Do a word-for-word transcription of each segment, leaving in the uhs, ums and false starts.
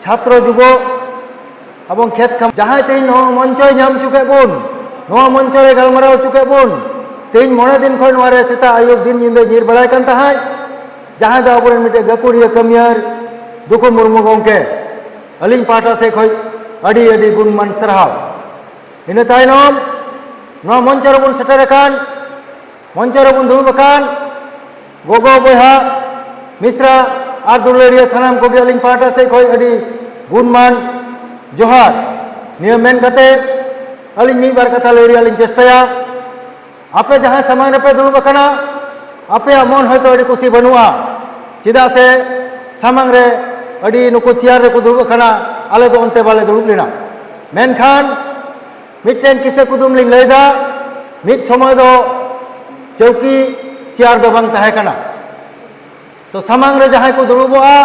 ᱪᱷᱟᱛᱨᱚ ᱡᱩᱵᱚ ᱮᱵᱚᱝ ᱠᱷᱮᱛ ᱠᱷᱟᱢ, ᱡᱟᱦᱟᱸᱭ ᱛᱮᱦᱮᱧ ᱱᱚᱣᱟ ᱢᱚᱧᱪᱚᱭ ᱧᱟᱢ ᱦᱚᱪᱚ ᱠᱮᱫ ᱵᱚᱱ, ᱱᱚᱣᱟ ᱢᱚᱧᱪᱚ ᱨᱮ ᱜᱟᱞᱢᱟᱨᱟᱣ ᱦᱚᱪᱚ ᱠᱮᱫ ᱵᱚᱱ, ᱛᱮᱦᱮᱧ ᱢᱚᱬᱮ ᱫᱤᱱ ᱠᱷᱚᱱ ᱱᱚᱣᱟ ᱨᱮ ᱥᱮᱛᱟᱜ ᱟᱹᱭᱩᱵ ᱫᱤᱱ ᱧᱤᱫᱟᱹ ᱧᱤᱨ ᱵᱟᱲᱟᱭ ᱠᱟᱱ ᱛᱟᱦᱮᱸᱫ, ᱡᱟᱦᱟᱸᱭ ᱫᱚ ᱟᱵᱚᱨᱮᱱ ᱢᱤᱫᱴᱮᱱ ᱜᱟᱹᱠᱷᱩᱲᱤᱭᱟᱹ ᱠᱟᱹᱢᱤᱭᱟᱹ ᱫᱩᱠᱷᱩ ᱢᱩᱨᱢᱩ ᱜᱚᱢᱠᱮ, ᱟᱹᱞᱤᱧ ᱯᱟᱦᱴᱟ ᱥᱮᱫ ᱠᱷᱚᱱ ᱟᱹᱰᱤ ᱟᱹᱰᱤ ᱜᱩᱱᱢᱟᱱ ᱥᱟᱨᱦᱟᱣ᱾ ᱤᱱᱟᱹ ᱛᱟᱭᱱᱚᱢ ᱱᱚᱣᱟ ᱢᱚᱧᱪᱚ ᱨᱮᱵᱚᱱ ᱥᱮᱴᱮᱨ ᱟᱠᱟᱱ, ᱢᱚᱧᱪᱚ ᱨᱮᱵᱚᱱ ᱫᱩᱲᱩᱵ ᱟᱠᱟᱱ ᱜᱚᱜᱚ ᱵᱚᱭᱦᱟ, ᱢᱤᱥᱨᱟ ᱟᱨ ᱫᱩᱞᱟᱹᱲᱤᱭᱟᱹ ᱥᱟᱱᱟᱢ ᱠᱚᱜᱮ ᱟᱹᱞᱤᱧ ᱯᱟᱦᱴᱟ ᱥᱮᱫ ᱠᱷᱚᱱ ᱟᱹᱰᱤ ᱜᱩᱱᱢᱟᱱ ᱡᱚᱦᱟᱨ᱾ ᱱᱤᱭᱟᱹ ᱢᱮᱱ ᱠᱟᱛᱮ ᱟᱹᱞᱤᱧ ᱢᱤᱫ ᱵᱟᱨ ᱠᱟᱛᱷᱟ ᱞᱟᱹᱭ ᱨᱮᱭᱟᱜ ᱞᱤᱧ ᱪᱮᱥᱴᱟᱭᱟ᱾ ᱟᱯᱮ ᱡᱟᱦᱟᱸᱭ ᱥᱟᱢᱟᱝ ᱨᱮᱯᱮ ᱫᱩᱲᱩᱵ ᱟᱠᱟᱱᱟ, ᱟᱯᱮᱭᱟᱜ ᱢᱚᱱ ᱦᱚᱭᱛᱳ ᱟᱹᱰᱤ ᱠᱩᱥᱤ ᱵᱟᱹᱱᱩᱜᱼᱟ, ᱪᱮᱫᱟᱜ ᱥᱮ ᱥᱟᱢᱟᱝ ᱨᱮ ᱟᱹᱰᱤ ᱱᱩᱠᱩ ᱪᱮᱭᱟᱨ ᱨᱮᱠᱚ ᱫᱩᱲᱩᱵ ᱟᱠᱟᱱᱟ, ᱟᱞᱮ ᱫᱚ ᱚᱱᱛᱮ ᱵᱟᱞᱮ ᱫᱩᱲᱩᱵ ᱞᱮᱱᱟ᱾ ᱢᱮᱱᱠᱷᱟᱱ ᱢᱤᱫᱴᱮᱱ ᱠᱤᱥᱟᱹ ᱠᱩᱫᱩᱢ ᱞᱤᱧ ᱞᱟᱹᱭᱫᱟ᱾ ᱢᱤᱫ ᱥᱚᱢᱚᱭ ᱫᱚ ᱪᱟᱹᱣᱠᱤ ᱪᱮᱭᱟᱨ ᱫᱚ ᱵᱟᱝ ᱛᱟᱦᱮᱸ ᱠᱟᱱᱟ᱾ ᱛᱚ ᱥᱟᱢᱟᱝ ᱨᱮ ᱡᱟᱦᱟᱸᱭ ᱠᱚ ᱫᱩᱲᱩᱵᱚᱜᱼᱟ,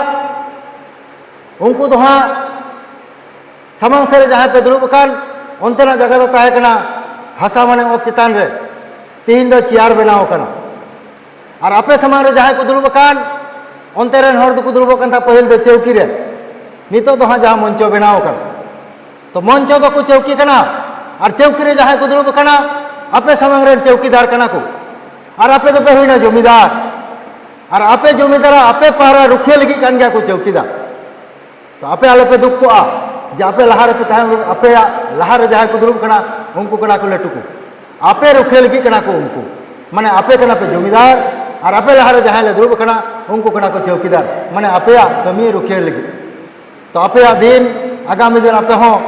ᱩᱱᱠᱩ ᱫᱚ ᱦᱟᱸᱜ ᱥᱟᱢᱟᱝ ᱥᱮᱫ ᱨᱮ ᱡᱟᱦᱟᱸᱭ ᱯᱮ ᱫᱩᱲᱩᱵ ᱟᱠᱟᱱ, ᱚᱱᱛᱮᱱᱟᱜ ᱡᱟᱭᱜᱟ ᱫᱚ ᱛᱟᱦᱮᱸ ᱠᱟᱱᱟ ᱦᱟᱥᱟ, ᱢᱟᱱᱮ ᱚᱛ ᱪᱮᱛᱟᱱ ᱨᱮ᱾ ᱛᱤᱦᱤᱧ ᱫᱚ ᱪᱮᱭᱟᱨ ᱵᱮᱱᱟᱣ ᱟᱠᱟᱱᱟ᱾ ᱟᱨ ᱟᱯᱮ ᱥᱟᱢᱟᱝ ᱨᱮ ᱡᱟᱦᱟᱸᱭ ᱠᱚ ᱫᱩᱲᱩᱵ ᱟᱠᱟᱱ, ᱚᱱᱛᱮ ᱨᱮᱱ ᱦᱚᱲ ᱫᱚᱠᱚ ᱫᱩᱲᱩᱵᱚᱜ ᱠᱟᱱ ᱛᱟᱦᱮᱸᱫ ᱯᱟᱹᱦᱤᱞ ᱫᱚ ᱪᱟᱹᱣᱠᱤ ᱨᱮ᱾ ᱱᱤᱛᱚᱜ ᱫᱚ ᱦᱟᱸᱜ ᱡᱟᱦᱟᱸ ᱢᱚᱧᱪᱚ ᱵᱮᱱᱟᱣ ᱟᱠᱟᱱᱟ, ᱛᱚ ᱢᱚᱧᱪᱚ ᱫᱚᱠᱚ ᱪᱟᱹᱣᱠᱤ ᱠᱟᱱᱟ᱾ ᱟᱨ ᱪᱟᱹᱣᱠᱤ ᱨᱮ ᱡᱟᱦᱟᱸᱭ ᱠᱚ ᱫᱩᱲᱩᱵ ᱟᱠᱟᱱᱟ, ᱟᱯᱮ ᱥᱟᱢᱟᱝ ᱨᱮᱱ ᱪᱟᱹᱣᱠᱤᱫᱟᱨ ᱠᱟᱱᱟ ᱠᱚ᱾ ᱟᱨ ᱟᱯᱮ ᱫᱚᱯᱮ ᱦᱩᱭᱱᱟ ᱡᱚᱢᱤᱫᱟᱨ᱾ ᱟᱨ ᱟᱯᱮ ᱡᱚᱢᱤᱫᱟᱨᱟᱜ ᱟᱯᱮ ᱯᱟᱦᱟᱨᱟ ᱨᱩᱠᱷᱤᱭᱟᱹ ᱞᱟᱹᱜᱤᱫ ᱠᱟᱱ ᱜᱮᱭᱟ ᱠᱚ ᱪᱟᱹᱣᱠᱤᱫᱟᱨ᱾ ᱛᱚ ᱟᱯᱮ ᱟᱞᱚᱯᱮ ᱫᱩᱠ ᱠᱚᱜᱼᱟ ᱡᱮ ᱟᱯᱮ ᱞᱟᱦᱟ ᱨᱮᱯᱮ ᱛᱟᱦᱮᱸ, ᱟᱯᱮᱭᱟᱜ ᱞᱟᱦᱟ ᱨᱮ ᱡᱟᱦᱟᱸᱭ ᱠᱚ ᱫᱩᱲᱩᱵ ᱠᱟᱱᱟ, ᱩᱱᱠᱩ ᱠᱟᱱᱟ ᱠᱚ ᱞᱟᱹᱴᱩ ᱠᱚ᱾ ᱟᱯᱮ ᱨᱩᱠᱷᱤᱭᱟᱹ ᱞᱟᱹᱜᱤᱫ ᱠᱟᱱᱟ ᱠᱚ ᱩᱱᱠᱩ᱾ ᱢᱟᱱᱮ ᱟᱯᱮ ᱠᱟᱱᱟ ᱯᱮ ᱡᱚᱢᱤᱫᱟᱨ, ᱟᱨ ᱟᱯᱮ ᱞᱟᱦᱟ ᱨᱮ ᱡᱟᱦᱟᱸᱭ ᱞᱮ ᱫᱩᱲᱩᱵ ᱠᱟᱱᱟ, ᱩᱱᱠᱩ ᱠᱟᱱᱟ ᱠᱚ ᱪᱟᱹᱣᱠᱤᱫᱟᱨ᱾ ᱢᱟᱱᱮ ᱟᱯᱮᱭᱟᱜ ᱠᱟᱹᱢᱤ ᱨᱩᱠᱷᱤᱭᱟᱹ ᱞᱟᱹᱜᱤᱫ᱾ ᱛᱚ ᱟᱯᱮᱭᱟᱜ ᱫᱤᱱ, ᱟᱜᱟᱢᱤ ᱫᱤᱱ ᱟᱯᱮ ᱦᱚᱸ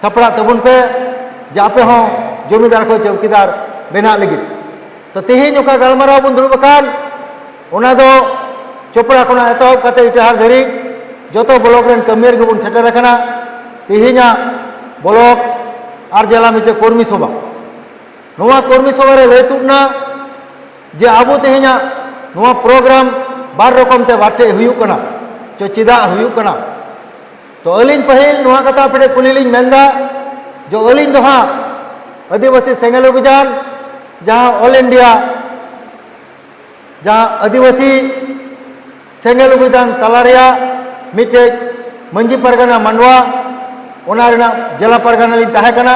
ᱥᱟᱯᱲᱟᱜ ᱛᱟᱵᱚᱱ ᱯᱮ, ᱡᱮ ᱟᱯᱮ ᱦᱚᱸ ᱡᱚᱢᱤᱫᱟᱨ ᱠᱷᱚᱱ ᱪᱟᱹᱣᱠᱤᱫᱟᱨ ᱵᱮᱱᱟᱜ ᱞᱟᱹᱜᱤᱫ᱾ ᱛᱚ ᱛᱮᱦᱮᱧ ᱚᱠᱟ ᱜᱟᱞᱢᱟᱨᱟᱣ ᱵᱚᱱ ᱫᱩᱲᱩᱵ ᱟᱠᱟᱱ, ᱚᱱᱟ ᱫᱚ ᱪᱚᱯᱲᱟ ᱠᱷᱚᱱᱟᱜ ᱮᱛᱚᱦᱚᱵ ᱠᱟᱛᱮ ᱤᱴᱟᱹᱦᱟᱨ ᱫᱷᱟᱹᱨᱤᱡ ᱡᱚᱛᱚ ᱵᱞᱚᱠ ᱨᱮᱱ ᱠᱟᱹᱢᱤᱭᱟᱹ ᱨᱮᱜᱮ ᱵᱚᱱ ᱥᱮᱴᱮᱨ ᱟᱠᱟᱱᱟ᱾ ᱛᱮᱦᱮᱧᱟᱜ ᱵᱞᱚᱠ ᱟᱨ ᱡᱮᱞᱟ ᱢᱤᱫᱴᱮᱱ ᱠᱚᱨᱢᱤ ᱥᱚᱵᱷᱟ᱾ ᱱᱚᱣᱟ ᱠᱚᱨᱢᱤ ᱥᱚᱵᱷᱟ ᱨᱮ ᱞᱟᱹᱭ ᱛᱩᱫ ᱮᱱᱟ ᱡᱮ ᱟᱵᱚ ᱛᱮᱦᱮᱧᱟᱜ ᱱᱚᱣᱟ ᱯᱨᱳᱜᱨᱟᱢ ᱵᱟᱨ ᱨᱚᱠᱚᱢ ᱛᱮ ᱵᱟᱨ ᱴᱷᱮᱡ ᱦᱩᱭᱩᱜ ᱠᱟᱱᱟ, ᱪᱚ ᱪᱮᱫᱟᱜ ᱦᱩᱭᱩᱜ ᱠᱟᱱᱟ? ᱛᱚ ᱟᱹᱞᱤᱧ ᱯᱟᱹᱦᱤᱞ ᱱᱚᱣᱟ ᱠᱟᱛᱷᱟ ᱟᱯᱮ ᱴᱷᱮᱡ ᱠᱩᱞᱤ ᱞᱤᱧ ᱢᱮᱱᱫᱟ, ᱡᱮ ᱟᱹᱞᱤᱧ ᱫᱚ ᱦᱟᱸᱜ ᱟᱹᱫᱤᱵᱟᱹᱥᱤ ᱥᱮᱸᱜᱮᱞ ᱚᱵᱷᱤᱡᱟᱱ, ᱡᱟᱦᱟᱸ ᱚᱞ ᱤᱱᱰᱤᱭᱟ ᱡᱟᱦᱟᱸ ᱟᱹᱫᱤᱵᱟᱹᱥᱤ ᱥᱮᱸᱜᱮᱞ ᱚᱵᱷᱤᱡᱟᱱ ᱛᱟᱞᱟ ᱨᱮᱭᱟᱜ ᱢᱤᱫᱴᱮᱡ ᱢᱟᱹᱡᱷᱤ ᱯᱟᱨᱜᱟᱱᱟ ᱢᱟᱱᱰᱣᱟ, ᱚᱱᱟ ᱨᱮᱱᱟᱜ ᱡᱮᱞᱟ ᱯᱟᱨᱜᱟᱱᱟ ᱞᱤᱧ ᱛᱟᱦᱮᱸ ᱠᱟᱱᱟ᱾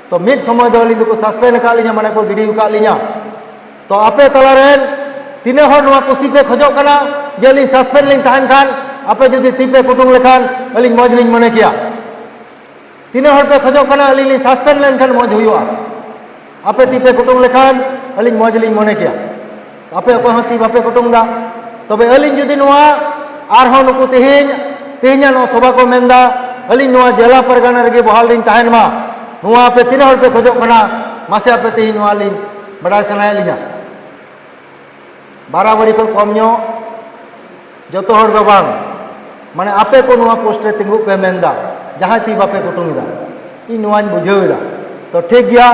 ᱛᱚ ᱢᱤᱫ ᱥᱚᱢᱚᱭ ᱫᱚ ᱟᱹᱞᱤᱧ ᱫᱚᱠᱚ ᱥᱟᱥᱯᱮᱱᱰ ᱟᱠᱟᱫ ᱞᱤᱧᱟ, ᱢᱟᱱᱮ ᱠᱚ ᱜᱤᱰᱤ ᱟᱠᱟᱫ ᱞᱤᱧᱟ᱾ ᱛᱚ ᱟᱯᱮ ᱛᱟᱞᱟᱨᱮᱱ ᱛᱤᱱᱟᱹᱜ ᱦᱚᱲ ᱱᱚᱣᱟ ᱠᱩᱥᱤ ᱯᱮ ᱠᱷᱚᱡᱚᱜ ᱠᱟᱱᱟ ᱡᱮ ᱟᱹᱞᱤᱧ ᱥᱟᱥᱯᱮᱱᱰ ᱞᱤᱧ ᱛᱟᱦᱮᱱ ᱠᱷᱟᱱ ᱟᱯᱮ ᱡᱩᱫᱤ ᱛᱤ ᱯᱮ ᱠᱩᱴᱩᱝ ᱞᱮᱠᱷᱟᱱ ᱟᱹᱞᱤᱧ ᱢᱚᱡᱽ ᱞᱤᱧ ᱢᱚᱱᱮ ᱠᱮᱭᱟ? ᱛᱤᱱᱟᱹᱜ ᱦᱚᱲ ᱯᱮ ᱠᱷᱚᱡᱚᱜ ᱠᱟᱱᱟ ᱟᱹᱞᱤᱧ ᱞᱤᱧ ᱥᱟᱥᱯᱮᱱᱰ ᱞᱮᱱᱠᱷᱟᱱ ᱢᱚᱡᱽ ᱦᱩᱭᱩᱜᱼᱟ? ᱟᱯᱮ ᱛᱤ ᱯᱮ ᱠᱩᱴᱩᱝ ᱞᱮᱠᱷᱟᱱ ᱟᱹᱞᱤᱧ ᱢᱚᱡᱽ ᱞᱤᱧ ᱢᱚᱱᱮ ᱠᱮᱭᱟ᱾ ᱟᱯᱮ ᱚᱠᱚᱭ ᱦᱚᱸ ᱛᱤ ᱵᱟᱯᱮ ᱠᱩᱴᱩᱝ ᱮᱫᱟ᱾ ᱛᱚᱵᱮ ᱟᱹᱞᱤᱧ ᱡᱩᱫᱤ ᱱᱚᱣᱟ ᱟᱨᱦᱚᱸ ᱱᱩᱠᱩ ᱛᱮᱦᱮᱧ, ᱛᱮᱦᱮᱧᱟᱜ ᱱᱚᱣᱟ ᱥᱚᱵᱷᱟ ᱠᱚ ᱢᱮᱱᱫᱟ, ᱟᱹᱞᱤᱧ ᱱᱚᱣᱟ ᱡᱮᱞᱟ ᱯᱟᱨᱜᱟᱱᱟ ᱨᱮᱜᱮ ᱵᱚᱦᱟᱞ ᱞᱤᱧ ᱛᱟᱦᱮᱱ ᱢᱟ, ᱱᱚᱣᱟ ᱟᱯᱮ ᱛᱤᱱᱟᱹᱜ ᱦᱚᱲ ᱯᱮ ᱠᱷᱚᱡᱚᱜ ᱠᱟᱱᱟ? ᱢᱟᱥᱮ ᱟᱯᱮ ᱛᱮᱦᱮᱧ ᱱᱚᱣᱟ ᱞᱤᱧ ᱵᱟᱰᱟᱭ ᱥᱟᱱᱟᱭᱮᱫ ᱞᱤᱧᱟ᱾ ᱵᱟᱨᱟᱵᱟᱨᱤ ᱠᱷᱚᱱ ᱠᱚᱢ ᱧᱚᱜ, ᱡᱚᱛᱚ ᱦᱚᱲ ᱫᱚ ᱵᱟᱝ, ᱢᱟᱱᱮ ᱟᱯᱮ ᱠᱚ ᱱᱚᱣᱟ ᱯᱳᱥᱴ ᱨᱮ ᱛᱤᱸᱜᱩᱜ ᱯᱮ ᱢᱮᱱᱫᱟ, ᱡᱟᱦᱟᱸᱭ ᱛᱤ ᱵᱟᱯᱮ ᱠᱩᱴᱩᱝ ᱮᱫᱟ᱾ ᱤᱧ ᱱᱚᱣᱟᱧ ᱵᱩᱡᱷᱟᱹᱣ ᱮᱫᱟ᱾ ᱛᱚ ᱴᱷᱤᱠ ᱜᱮᱭᱟ,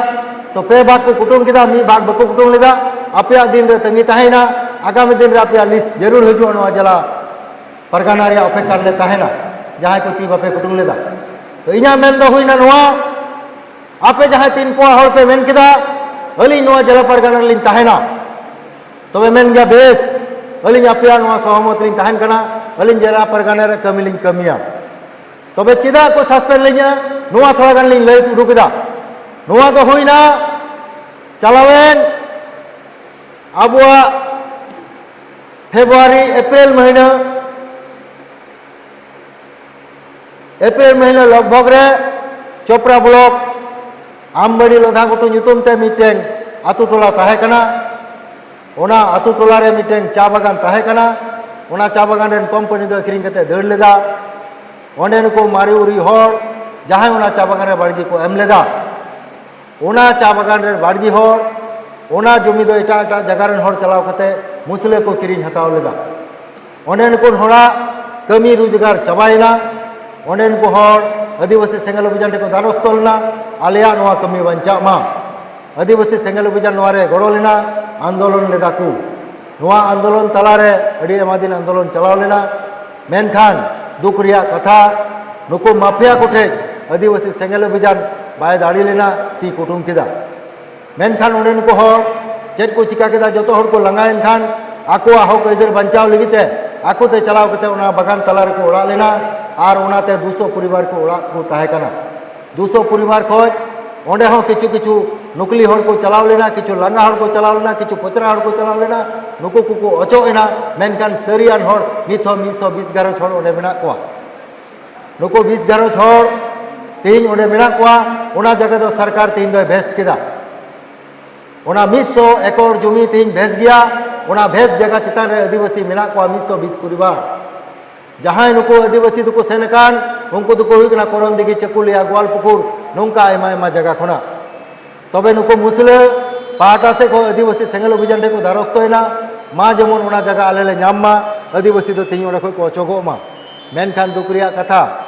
ᱛᱚ ᱯᱮ ᱵᱷᱟᱜᱽ ᱠᱚ ᱠᱩᱴᱩᱝ ᱠᱮᱫᱟ, ᱢᱤᱫ ᱵᱷᱟᱜᱽ ᱵᱟᱠᱚ ᱠᱩᱴᱩᱝ ᱞᱮᱫᱟ᱾ ᱟᱯᱮᱭᱟᱜ ᱫᱤᱱ ᱨᱮ ᱛᱟᱺᱜᱤ ᱛᱟᱦᱮᱸᱭᱮᱱᱟ, ᱟᱜᱟᱢᱤ ᱫᱤᱱ ᱨᱮ ᱟᱯᱮᱭᱟᱜ ᱞᱤᱥᱴ ᱡᱟᱹᱨᱩᱲ ᱦᱤᱡᱩᱜᱼᱟ᱾ ᱱᱚᱣᱟ ᱡᱮᱞᱟ ᱯᱟᱨᱜᱟᱱᱟ ᱨᱮᱭᱟᱜ ᱚᱯᱮᱠᱠᱷᱟ ᱨᱮᱞᱮ ᱛᱟᱦᱮᱱᱟ, ᱡᱟᱦᱟᱸᱭ ᱠᱚ ᱛᱤ ᱵᱟᱯᱮ ᱠᱩᱴᱩᱝ ᱞᱮᱫᱟ᱾ ᱛᱚ ᱤᱧᱟᱹᱜ ᱢᱮᱱ ᱫᱚ ᱦᱩᱭᱱᱟ ᱱᱚᱣᱟ, ᱟᱯᱮ ᱡᱟᱦᱟᱸᱭ ᱛᱤᱱ ᱠᱚᱲᱟ ᱦᱚᱲ ᱯᱮ ᱢᱮᱱ ᱠᱮᱫᱟ, ᱟᱹᱞᱤᱧ ᱱᱚᱣᱟ ᱡᱮᱞᱟ ᱯᱟᱨᱜᱟᱱᱟ ᱨᱮᱞᱤᱧ ᱛᱟᱦᱮᱱᱟ, ᱛᱚᱵᱮ ᱢᱮᱱ ᱜᱮᱭᱟ, ᱵᱮᱥ, ᱟᱹᱞᱤᱧ ᱟᱯᱮᱭᱟᱜ ᱱᱚᱣᱟ ᱥᱚᱦᱚᱢᱚᱛ ᱞᱤᱧ ᱛᱟᱦᱮᱱ ᱠᱟᱱᱟ, ᱟᱹᱞᱤᱧ ᱡᱮᱞᱟ ᱯᱟᱨᱜᱟᱱᱟ ᱨᱮ ᱠᱟᱹᱢᱤ ᱞᱤᱧ ᱠᱟᱹᱢᱤᱭᱟ᱾ ᱛᱚᱵᱮ ᱪᱮᱫᱟᱜ ᱠᱚ ᱥᱟᱥᱯᱮᱱᱰ ᱞᱤᱧᱟ, ᱱᱚᱣᱟ ᱛᱷᱚᱲᱟ ᱜᱟᱱ ᱞᱤᱧ ᱞᱟᱹᱭ ᱩᱰᱩᱠ ᱮᱫᱟ᱾ ᱱᱚᱣᱟ ᱫᱚ ᱦᱩᱭᱱᱟ ᱪᱟᱞᱟᱣᱮᱱ ᱟᱵᱚᱣᱟᱜ ᱯᱷᱮᱵᱽᱨᱩᱣᱟᱨᱤ, ᱮᱯᱨᱤᱞ ᱢᱟᱹᱦᱱᱟᱹ, ᱮᱯᱨᱤᱞ ᱢᱟᱹᱦᱱᱟᱹ ᱞᱚᱜᱽᱵᱷᱚᱜᱽ ᱨᱮ ᱪᱚᱯᱨᱟ ᱵᱞᱚᱠ ᱟᱢᱵᱟᱲᱤ ᱞᱚᱫᱷᱟ ᱜᱷᱩᱴᱩ ᱧᱩᱛᱩᱢ ᱛᱮ ᱢᱤᱫᱴᱮᱱ ᱟᱛᱳ ᱴᱚᱞᱟ ᱛᱟᱦᱮᱸ ᱠᱟᱱᱟ᱾ ᱚᱱᱟ ᱟᱛᱳ ᱴᱚᱞᱟ ᱨᱮ ᱢᱤᱫᱴᱮᱱ ᱪᱟ ᱵᱟᱜᱟᱱ ᱛᱟᱦᱮᱸ ᱠᱟᱱᱟ᱾ ᱚᱱᱟ ᱪᱟ ᱵᱟᱜᱟᱱ ᱨᱮᱱ ᱠᱳᱢᱯᱟᱱᱤ ᱫᱚ ᱟᱹᱠᱷᱨᱤᱧ ᱠᱟᱛᱮ ᱫᱟᱹᱲ ᱞᱮᱫᱟ᱾ ᱚᱸᱰᱮ ᱱᱩᱠᱩ ᱢᱟᱨᱮ ᱩᱨᱤ ᱦᱚᱲ ᱡᱟᱦᱟᱸᱭ ᱚᱱᱟ ᱪᱟ ᱵᱟᱜᱟᱱ ᱨᱮ ᱵᱟᱲᱜᱮ ᱠᱚ ᱮᱢ ᱞᱮᱫᱟ, ᱚᱱᱟ ᱪᱟ ᱵᱟᱜᱟᱱ ᱨᱮᱱ ᱵᱟᱲᱜᱮ ᱦᱚᱲ, ᱚᱱᱟ ᱡᱚᱢᱤ ᱫᱚ ᱮᱴᱟᱜ ᱮᱴᱟᱜ ᱡᱟᱭᱜᱟ ᱨᱮᱱ ᱦᱚᱲ ᱪᱟᱞᱟᱣ ᱠᱟᱛᱮ ᱢᱩᱥᱞᱟᱹ ᱠᱚ ᱠᱤᱨᱤᱧ ᱦᱟᱛᱟᱣ ᱞᱮᱫᱟ᱾ ᱚᱸᱰᱮᱱ ᱠᱚ ᱦᱚᱲᱟᱜ ᱠᱟᱹᱢᱤ ᱨᱳᱡᱽᱜᱟᱨ ᱪᱟᱵᱟᱭᱮᱱᱟ᱾ ᱚᱸᱰᱮᱱ ᱠᱚ ᱦᱚᱲ ᱟᱹᱫᱤᱵᱟᱹᱥᱤ ᱥᱮᱸᱜᱮᱞ ᱚᱵᱷᱤᱡᱟᱱ ᱴᱷᱮᱱ ᱠᱚ ᱫᱟᱨᱚᱥᱛᱚ ᱞᱮᱱᱟ, ᱟᱞᱮᱭᱟᱜ ᱱᱚᱣᱟ ᱠᱟᱹᱢᱤ ᱵᱟᱧᱪᱟᱜ ᱢᱟ᱾ ᱟᱹᱫᱤᱵᱟᱹᱥᱤ ᱥᱮᱸᱜᱮᱞ ᱚᱵᱷᱤᱡᱟᱱ ᱱᱚᱣᱟ ᱨᱮ ᱜᱚᱲᱚ ᱞᱮᱱᱟ, ᱟᱱᱫᱳᱞᱚᱱ ᱞᱮᱫᱟ ᱠᱚ᱾ ᱱᱚᱣᱟ ᱟᱱᱫᱳᱞᱚᱱ ᱛᱟᱞᱟᱨᱮ ᱟᱹᱰᱤ ᱟᱭᱢᱟ ᱫᱤᱱ ᱟᱱᱫᱳᱞᱚᱱ ᱪᱟᱞᱟᱣ ᱞᱮᱱᱟ, ᱢᱮᱱᱠᱷᱟᱱ ᱫᱩᱠ ᱨᱮᱭᱟᱜ ᱠᱟᱛᱷᱟ, ᱱᱩᱠᱩ ᱢᱟᱯᱷᱤᱭᱟ ᱠᱚᱴᱷᱮᱱ ᱟᱹᱫᱤᱵᱟᱹᱥᱤ ᱥᱮᱸᱜᱮᱞ ᱚᱵᱷᱤᱡᱟᱱ ᱵᱟᱭ ᱫᱟᱲᱮ ᱞᱮᱱᱟ, ᱛᱤ ᱠᱩᱴᱩᱢ ᱠᱮᱫᱟ᱾ ᱢᱮᱱᱠᱷᱟᱱ ᱚᱸᱰᱮᱱ ᱠᱚ ᱦᱚᱲ ᱪᱮᱫ ᱠᱚ ᱪᱤᱠᱟ ᱠᱮᱫᱟ, ᱡᱚᱛᱚ ᱦᱚᱲ ᱠᱚ ᱞᱟᱸᱜᱟᱭᱮᱱ ᱠᱷᱟᱱ ᱟᱠᱚᱣᱟᱜ ᱦᱚᱠ ᱟᱹᱭᱫᱟᱹᱨ ᱵᱟᱧᱪᱟᱣ ᱞᱟᱹᱜᱤᱫ ᱛᱮ ᱟᱠᱚ ᱛᱮ ᱪᱟᱞᱟᱣ ᱠᱟᱛᱮ ᱚᱱᱟ ᱵᱟᱜᱟᱱ ᱛᱟᱞᱟ ᱨᱮᱠᱚ ᱚᱲᱟᱜ ᱞᱮᱱᱟ᱾ ᱟᱨ ᱚᱱᱟᱛᱮ ᱫᱩᱥᱚ ᱯᱚᱨᱤᱵᱟᱨ ᱠᱚ ᱚᱲᱟᱜ ᱠᱚ ᱛᱟᱦᱮᱸ ᱠᱟᱱᱟ᱾ ᱫᱩᱥᱚ ᱯᱚᱨᱤᱵᱟᱨ ᱠᱷᱚᱱ ᱚᱸᱰᱮ ᱦᱚᱸ ᱠᱤᱪᱷᱩ ᱠᱤᱪᱷᱩ ᱱᱩᱠᱞᱤ ᱦᱚᱲ ᱠᱚ ᱪᱟᱞᱟᱣ ᱞᱮᱱᱟ, ᱠᱤᱪᱷᱩ ᱞᱟᱸᱜᱟ ᱦᱚᱲ ᱠᱚ ᱪᱟᱞᱟᱣ ᱞᱮᱱᱟ, ᱠᱤᱪᱷᱩ ᱯᱚᱪᱨᱟ ᱦᱚᱲ ᱠᱚ ᱪᱟᱞᱟᱣ ᱞᱮᱱᱟ᱾ ᱱᱩᱠᱩ ᱠᱚᱠᱚ ᱚᱪᱚᱜ ᱮᱱᱟ᱾ ᱢᱮᱱᱠᱷᱟᱱ ᱥᱟᱹᱨᱤᱭᱟᱱ ᱦᱚᱲ ᱱᱤᱛ ᱦᱚᱸ ᱢᱤᱫ ᱥᱚ ᱵᱤᱥ ᱜᱷᱟᱨᱚᱸᱡᱽ ᱦᱚᱲ ᱚᱸᱰᱮ ᱢᱮᱱᱟᱜ ᱠᱚᱣᱟ᱾ ᱱᱩᱠᱩ ᱵᱤᱥ ᱜᱷᱟᱨᱚᱸᱡᱽ ᱦᱚᱲ ᱛᱮᱦᱮᱧ ᱚᱸᱰᱮ ᱢᱮᱱᱟᱜ ᱠᱚᱣᱟ᱾ ᱚᱱᱟ ᱡᱟᱭᱜᱟ ᱫᱚ ᱥᱚᱨᱠᱟᱨ ᱛᱮᱦᱮᱧ ᱫᱚᱭ ᱵᱷᱮᱥᱴ ᱠᱮᱫᱟ᱾ ᱚᱱᱟ ᱢᱤᱫ ᱥᱚ ᱮᱠᱚᱨ ᱡᱚᱢᱤ ᱛᱮᱦᱮᱧ ᱵᱷᱮᱥ ᱜᱮᱭᱟ᱾ ᱚᱱᱟ ᱵᱷᱮᱥ ᱡᱟᱭᱜᱟ ᱪᱮᱛᱟᱱ ᱨᱮ ᱟᱹᱫᱤᱵᱟᱹᱥᱤ ᱢᱮᱱᱟᱜ ᱠᱚᱣᱟ ᱢᱤᱫ ᱥᱚ ᱵᱤᱥ ᱯᱚᱨᱤᱵᱟᱨ᱾ ᱡᱟᱦᱟᱸᱭ ᱱᱩᱠᱩ ᱟᱹᱫᱤᱵᱟᱹᱥᱤ ᱫᱚᱠᱚ ᱥᱮᱱ ᱟᱠᱟᱱ, ᱩᱱᱠᱩ ᱫᱚᱠᱚ ᱦᱩᱭᱩᱜ ᱠᱟᱱᱟ ᱠᱚᱨᱚᱱᱫᱤᱜᱷᱤ, ᱪᱟᱹᱠᱩᱞᱤᱭᱟ, ᱜᱳᱣᱟᱞᱯᱩᱠᱩᱨ, ᱱᱚᱝᱠᱟ ᱟᱭᱢᱟ ᱟᱭᱢᱟ ᱡᱟᱭᱜᱟ ᱠᱷᱚᱱᱟᱜ᱾ ᱛᱚᱵᱮ ᱱᱩᱠᱩ ᱢᱩᱥᱞᱟᱹ ᱯᱟᱦᱴᱟ ᱥᱮᱫ ᱠᱷᱚᱱ ᱟᱹᱫᱤᱵᱟᱹᱥᱤ ᱥᱮᱸᱜᱮᱞ ᱚᱵᱷᱤᱡᱟᱱ ᱴᱷᱮᱱ ᱠᱚ ᱫᱟᱨᱚᱥᱛᱚᱭᱮᱱᱟ᱾ ᱢᱟ ᱡᱮᱢᱚᱱ ᱚᱱᱟ ᱡᱟᱭᱜᱟ ᱟᱞᱮ ᱞᱮ ᱧᱟᱢ ᱢᱟ, ᱟᱹᱫᱤᱵᱟᱹᱥᱤ ᱫᱚ ᱛᱮᱦᱮᱧ ᱚᱸᱰᱮ ᱠᱷᱚᱱ ᱠᱚ ᱚᱪᱚᱜᱚᱜ ᱢᱟ᱾ ᱢᱮᱱᱠᱷᱟᱱ ᱫᱩᱠ ᱨᱮᱭᱟᱜ ᱠᱟᱛᱷᱟ,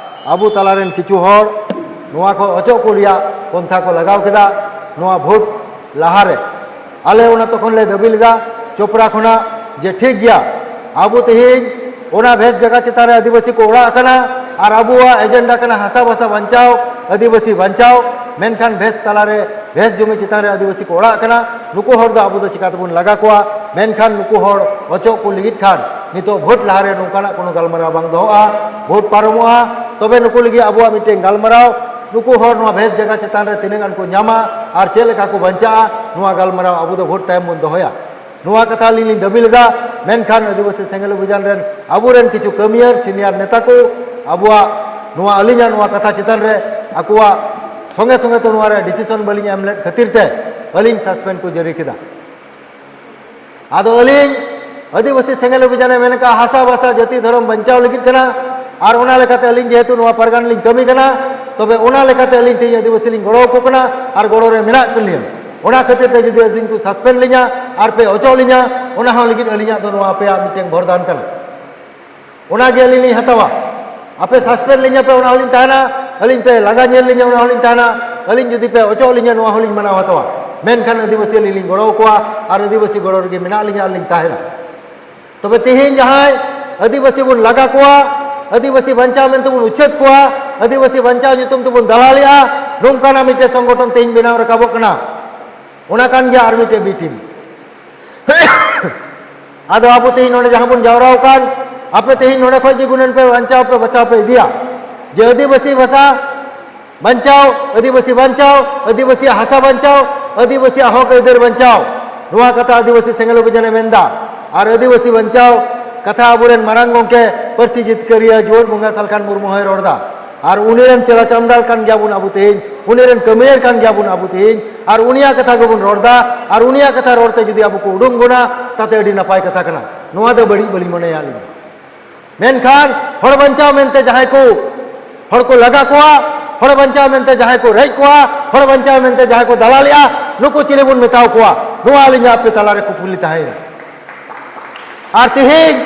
ᱟᱵᱚ ᱛᱟᱞᱟᱨᱮᱱ ᱠᱤᱪᱷᱩ ᱦᱚᱲ ᱱᱚᱣᱟ ᱠᱷᱚᱱ ᱚᱪᱚᱜ ᱠᱚ ᱨᱮᱭᱟᱜ ᱯᱚᱱᱛᱷᱟ ᱠᱚ ᱞᱟᱜᱟᱣ ᱠᱮᱫᱟ᱾ ᱱᱚᱣᱟ ᱵᱷᱳᱴ ᱞᱟᱦᱟᱨᱮ ᱟᱞᱮ ᱚᱱᱟ ᱛᱚᱠᱷᱚᱱ ᱞᱮ ᱫᱟᱹᱵᱤ ᱞᱮᱫᱟ ᱪᱳᱯᱨᱟ ᱠᱷᱚᱱᱟᱜ ᱡᱮ ᱴᱷᱤᱠ ᱜᱮᱭᱟ, ᱟᱵᱚ ᱛᱮᱦᱮᱧ ᱚᱱᱟ ᱵᱷᱮᱥ ᱡᱟᱭᱜᱟ ᱪᱮᱛᱟᱱ ᱨᱮ ᱟᱹᱫᱤᱵᱟᱹᱥᱤ ᱠᱚ ᱚᱲᱟᱜ ᱠᱟᱱᱟ ᱟᱨ ᱟᱵᱚᱣᱟᱜ ᱮᱡᱮᱱᱰᱟ ᱠᱟᱱᱟ ᱦᱟᱥᱟ ᱵᱷᱟᱥᱟ ᱵᱟᱧᱪᱟᱣ, ᱟᱹᱫᱤᱵᱟᱹᱥᱤ ᱵᱟᱧᱪᱟᱣ, ᱢᱮᱱᱠᱷᱟᱱ ᱵᱷᱮᱥ ᱛᱟᱞᱟᱨᱮ ᱵᱷᱮᱥ ᱡᱚᱢᱤ ᱪᱮᱛᱟᱱ ᱨᱮ ᱟᱹᱫᱤᱵᱟᱹᱥᱤ ᱠᱚ ᱚᱲᱟᱜ ᱠᱟᱱᱟ᱾ ᱱᱩᱠᱩ ᱦᱚᱲ ᱫᱚ ᱟᱵᱚ ᱫᱚ ᱪᱤᱠᱟ ᱛᱮᱵᱚᱱ ᱞᱟᱜᱟ ᱠᱚᱣᱟ? ᱢᱮᱱᱠᱷᱟᱱ ᱱᱩᱠᱩ ᱦᱚᱲ ᱚᱪᱚᱜ ᱠᱚ ᱞᱟᱹᱜᱤᱫ ᱠᱷᱟᱱ ᱱᱤᱛᱚᱜ ᱵᱷᱳᱴ ᱞᱟᱦᱟᱨᱮ ᱱᱚᱝᱠᱟᱱᱟᱜ ᱠᱳᱱᱳ ᱜᱟᱞᱢᱟᱨᱟᱣ ᱵᱟᱝ ᱫᱚᱦᱚᱜᱼᱟ᱾ ᱵᱷᱳᱴ ᱯᱟᱨᱚᱢᱚᱜᱼᱟ, ᱛᱚᱵᱮ ᱱᱩᱠᱩ ᱞᱟᱹᱜᱤᱫ ᱟᱵᱚᱣᱟᱜ ᱢᱤᱫᱴᱮᱱ ᱜᱟᱞᱢᱟᱨᱟᱣ, ᱱᱩᱠᱩ ᱦᱚᱲ ᱱᱚᱣᱟ ᱵᱷᱮᱥ ᱡᱟᱭᱜᱟ ᱪᱮᱛᱟᱱ ᱨᱮ ᱛᱤᱱᱟᱹᱜ ᱜᱟᱱ ᱠᱚ ᱧᱟᱢᱟ ᱟᱨ ᱪᱮᱫ ᱞᱮᱠᱟ ᱠᱚ ᱵᱟᱧᱪᱟᱜᱼᱟ, ᱱᱚᱣᱟ ᱜᱟᱞᱢᱟᱨᱟᱣ ᱟᱵᱚ ᱫᱚ ᱵᱷᱳᱴ ᱛᱟᱭᱚᱢ ᱵᱚᱱ ᱫᱚᱦᱚᱭᱟ᱾ ᱱᱚᱣᱟ ᱠᱟᱛᱷᱟ ᱟᱹᱞᱤᱧ ᱞᱤᱧ ᱫᱟᱹᱵᱤ ᱞᱮᱫᱟ, ᱢᱮᱱᱠᱷᱟᱱ ᱟᱹᱫᱤᱵᱟᱹᱥᱤ ᱥᱮᱸᱜᱮᱞ ᱚᱵᱷᱤᱡᱟᱱ ᱨᱮᱱ ᱟᱵᱚᱨᱮᱱ ᱠᱤᱪᱷᱩ ᱠᱟᱹᱢᱤᱭᱟᱹ, ᱥᱤᱱᱤᱭᱟᱨ ᱱᱮᱛᱟ ᱠᱚ ᱟᱵᱚᱣᱟᱜ ᱱᱚᱣᱟ, ᱟᱹᱞᱤᱧᱟᱜ ᱱᱚᱣᱟ ᱠᱟᱛᱷᱟ ᱪᱮᱛᱟᱱ ᱨᱮ ᱟᱠᱚᱣᱟᱜ ᱥᱚᱸᱜᱮ ᱥᱚᱸᱜᱮ ᱛᱮ ᱱᱚᱣᱟ ᱨᱮ ᱰᱤᱥᱤᱥᱚᱱ ᱵᱟᱹᱞᱤᱧ ᱮᱢ ᱞᱮᱫ ᱠᱷᱟᱹᱛᱤᱨ ᱛᱮ ᱟᱹᱞᱤᱧ ᱥᱟᱥᱯᱮᱱᱰ ᱠᱚ ᱡᱟᱹᱨᱤ ᱠᱮᱫᱟ᱾ ᱟᱫᱚ ᱟᱹᱞᱤᱧ ᱟᱹᱫᱤᱵᱟᱹᱥᱤ ᱥᱮᱸᱜᱮᱞ ᱚᱵᱷᱤᱡᱟᱱᱮ ᱢᱮᱱ ᱠᱟᱜᱼᱟ, ᱦᱟᱥᱟ ᱵᱷᱟᱥᱟ ᱡᱟᱹᱛᱤ ᱫᱷᱚᱨᱚᱢ ᱵᱟᱧᱪᱟᱣ ᱞᱟᱹᱜᱤᱫ ᱠᱟᱱᱟ, ᱟᱨ ᱚᱱᱟ ᱞᱮᱠᱟᱛᱮ ᱟᱹᱞᱤᱧ ᱡᱮᱦᱮᱛᱩ ᱱᱚᱣᱟ ᱯᱟᱨᱜᱟᱱᱟ ᱞᱤᱧ ᱠᱟᱹᱢᱤ ᱠᱟᱱᱟ, ᱛᱚᱵᱮ ᱚᱱᱟ ᱞᱮᱠᱟᱛᱮ ᱟᱹᱞᱤᱧ ᱛᱮᱦᱮᱧ ᱟᱹᱫᱤᱵᱟᱹᱥᱤ ᱞᱤᱧ ᱜᱚᱲᱚ ᱟᱠᱚ ᱠᱟᱱᱟ ᱟᱨ ᱜᱚᱲᱚ ᱨᱮ ᱢᱮᱱᱟᱜ ᱠᱤᱱ ᱞᱤᱧᱟ᱾ ᱚᱱᱟ ᱠᱷᱟᱹᱛᱤᱨ ᱛᱮ ᱡᱩᱫᱤ ᱟᱹᱞᱤᱧ ᱠᱚ ᱥᱟᱥᱯᱮᱱᱰ ᱞᱤᱧᱟ ᱟᱨ ᱯᱮ ᱚᱪᱚᱜ ᱞᱤᱧᱟ, ᱚᱱᱟ ᱦᱚᱸ ᱞᱟᱹᱜᱤᱫ ᱟᱹᱞᱤᱧᱟᱜ ᱫᱚ ᱱᱚᱣᱟ ᱟᱯᱮᱭᱟᱜ ᱢᱤᱫᱴᱮᱱ ᱵᱚᱨᱫᱟᱱ ᱠᱟᱱᱟ᱾ ᱚᱱᱟᱜᱮ ᱟᱹᱞᱤᱧ ᱞᱤᱧ ᱦᱟᱛᱟᱣᱟ᱾ ᱟᱯᱮ ᱥᱟᱥᱯᱮᱱᱰ ᱞᱤᱧᱟ ᱯᱮ, ᱚᱱᱟ ᱦᱚᱸᱞᱤᱧ ᱛᱟᱦᱮᱱᱟ᱾ ᱟᱹᱞᱤᱧ ᱯᱮ ᱞᱟᱜᱟ ᱧᱮᱞ ᱞᱤᱧᱟ, ᱚᱱᱟ ᱦᱚᱸᱞᱤᱧ ᱛᱟᱦᱮᱱᱟ᱾ ᱟᱹᱞᱤᱧ ᱡᱩᱫᱤ ᱯᱮ ᱚᱪᱚᱜ ᱞᱤᱧᱟ, ᱱᱚᱣᱟ ᱦᱚᱸᱞᱤᱧ ᱢᱟᱱᱟᱣ ᱦᱟᱛᱟᱣᱟ᱾ ᱢᱮᱱᱠᱷᱟᱱ ᱟᱹᱫᱤᱵᱟᱹᱥᱤ ᱟᱹᱞᱤᱧ ᱞᱤᱧ ᱜᱚᱲᱚ ᱟᱠᱚᱣᱟ ᱟᱨ ᱟᱹᱫᱤᱵᱟᱹᱥᱤ ᱜᱚᱲᱚ ᱨᱮᱜᱮ ᱢᱮᱱᱟᱜ ᱞᱤᱧᱟ ᱟᱨ ᱞᱤᱧ ᱛᱟᱦᱮᱱᱟ᱾ ᱛᱚᱵᱮ ᱛᱮᱦᱮᱧ ᱡᱟᱦᱟᱸᱭ ᱟᱹᱫᱤᱵᱟᱹᱥᱤ ᱵᱚᱱ ᱞᱟᱜᱟ ᱠᱚᱣᱟ, ᱟᱹᱫᱤᱵᱟᱹᱥᱤ ᱵᱟᱧᱪᱟᱣ ᱢᱮᱱᱛᱮ ᱵᱚᱱ ᱩᱪᱷᱟᱹᱫ ᱠᱚᱣᱟ, ᱟᱹᱫᱤᱵᱟᱹᱥᱤ ᱵᱟᱧᱪᱟᱣ ᱧᱩᱛᱩᱢ ᱛᱮᱵᱚᱱ ᱫᱟᱞᱟᱞᱮᱜᱼᱟ, ᱱᱚᱝᱠᱟᱱᱟᱜ ᱢᱤᱫᱴᱮᱱ ᱥᱚᱝᱜᱚᱴᱷᱚᱱ ᱛᱮᱦᱮᱧ ᱵᱮᱱᱟᱣ ᱨᱟᱠᱟᱵᱚᱜ ᱠᱟᱱᱟ᱾ ᱚᱱᱟ ᱠᱟᱱ ᱜᱮᱭᱟ ᱟᱨ ᱢᱤᱫᱴᱮᱱ ᱵᱤ ᱴᱤᱢ᱾ ᱟᱫᱚ ᱟᱵᱚ ᱛᱮᱦᱮᱧ ᱱᱚᱰᱮ ᱡᱟᱦᱟᱸ ᱵᱚᱱ ᱡᱟᱣᱨᱟ ᱟᱠᱟᱱ, ᱟᱯᱮ ᱛᱮᱦᱮᱧ ᱱᱚᱰᱮ ᱠᱷᱚᱱ ᱜᱮ ᱜᱩᱱᱟᱹᱱ ᱯᱮ ᱵᱟᱧᱪᱟᱣ ᱯᱮ, ᱵᱟᱪᱷᱟᱣ ᱯᱮ ᱤᱫᱤᱭᱟ ᱡᱮ ᱟᱹᱫᱤᱵᱟᱹᱥᱤ ᱵᱷᱟᱥᱟ ᱵᱟᱧᱪᱟᱣ, ᱟᱹᱫᱤᱵᱟᱹᱥᱤ ᱵᱟᱧᱪᱟᱣ, ᱟᱹᱫᱤᱵᱟᱹᱥᱤᱭᱟᱜ ᱦᱟᱥᱟ ᱵᱟᱧᱪᱟᱣ, ᱟᱹᱫᱤᱵᱟᱹᱥᱤᱭᱟᱜ ᱦᱚᱠ ᱟᱹᱭᱫᱟᱹᱨ ᱵᱟᱧᱪᱟᱣ, ᱱᱚᱣᱟ ᱠᱟᱛᱷᱟ ᱟᱹᱫᱤᱵᱟᱹᱥᱤ ᱥᱮᱸᱜᱮᱞ ᱚᱵᱷᱤᱡᱟᱱᱮ ᱢᱮᱱᱫᱟ᱾ ᱟᱨ ᱟᱹᱫᱤᱵᱟᱹᱥᱤ ᱵᱟᱧᱪᱟᱣ ᱠᱟᱛᱷᱟ ᱟᱵᱚᱨᱮᱱ ᱢᱟᱨᱟᱝ ᱜᱚᱢᱠᱮ ᱯᱟᱹᱨᱥᱤ ᱡᱤᱛᱠᱟᱹᱨᱤᱭᱟᱹ ᱡᱩᱣᱟᱹᱱ ᱵᱚᱸᱜᱟ ᱥᱟᱞᱠᱷᱟᱱ ᱢᱩᱨᱢᱩ ᱦᱚᱸᱭ ᱨᱚᱲᱫᱟ᱾ ᱟᱨ ᱩᱱᱤ ᱨᱮᱱ ᱪᱮᱞᱟ ᱪᱟᱢᱰᱟᱞ ᱠᱟᱱ ᱜᱮᱭᱟᱵᱚᱱ ᱟᱵᱚ ᱛᱮᱦᱮᱧ, ᱩᱱᱤ ᱨᱮᱱ ᱠᱟᱹᱢᱤᱭᱟᱹᱨ ᱠᱟᱱ ᱜᱮᱭᱟᱵᱚᱱ ᱟᱵᱚ ᱛᱮᱦᱮᱧ, ᱟᱨ ᱩᱱᱤᱭᱟᱜ ᱠᱟᱛᱷᱟ ᱜᱮᱵᱚᱱ ᱨᱚᱲᱫᱟ, ᱟᱨ ᱩᱱᱤᱭᱟᱜ ᱠᱟᱛᱷᱟ ᱨᱚᱲ ᱛᱮ ᱡᱩᱫᱤ ᱟᱵᱚ ᱠᱚ ᱩᱰᱩᱝ ᱵᱚᱱᱟ, ᱛᱟᱛᱮ ᱟᱹᱰᱤ ᱱᱟᱯᱟᱭ ᱠᱟᱛᱷᱟ ᱠᱟᱱᱟ᱾ ᱱᱚᱣᱟ ᱫᱚ ᱵᱟᱹᱲᱤᱡ ᱵᱟᱹᱞᱤᱧ ᱢᱚᱱᱮᱭᱟ ᱟᱹᱞᱤᱧ ᱫᱚ᱾ ᱢᱮᱱᱠᱷᱟᱱ ᱦᱚᱲ ᱵᱟᱧᱪᱟᱣ ᱢᱮᱱᱛᱮ ᱡᱟᱦᱟᱸᱭ ᱠᱚ ᱦᱚᱲ ᱠᱚ ᱞᱟᱜᱟ ᱠᱚᱣᱟ, ᱦᱚᱲ ᱵᱟᱧᱪᱟᱣ ᱢᱮᱱᱛᱮ ᱡᱟᱦᱟᱸᱭ ᱠᱚ ᱨᱮᱡ ᱠᱚᱣᱟ, ᱦᱚᱲ ᱵᱟᱧᱪᱟᱣ ᱢᱮᱱᱛᱮ ᱡᱟᱦᱟᱸᱭ ᱠᱚ ᱫᱟᱞᱟᱞᱮᱜᱼᱟ, ᱱᱩᱠᱩ ᱪᱤᱞᱤ ᱵᱚᱱ ᱢᱮᱛᱟᱣ ᱠᱚᱣᱟ? ᱱᱚᱣᱟ ᱟᱹᱞᱤᱧᱟᱜ ᱟᱯᱮ ᱛᱟᱞᱟᱨᱮ ᱠᱩᱠᱞᱤ ᱛᱟᱦᱮᱸᱭᱮᱱᱟ᱾ ᱟᱨ ᱛᱮᱦᱮᱧ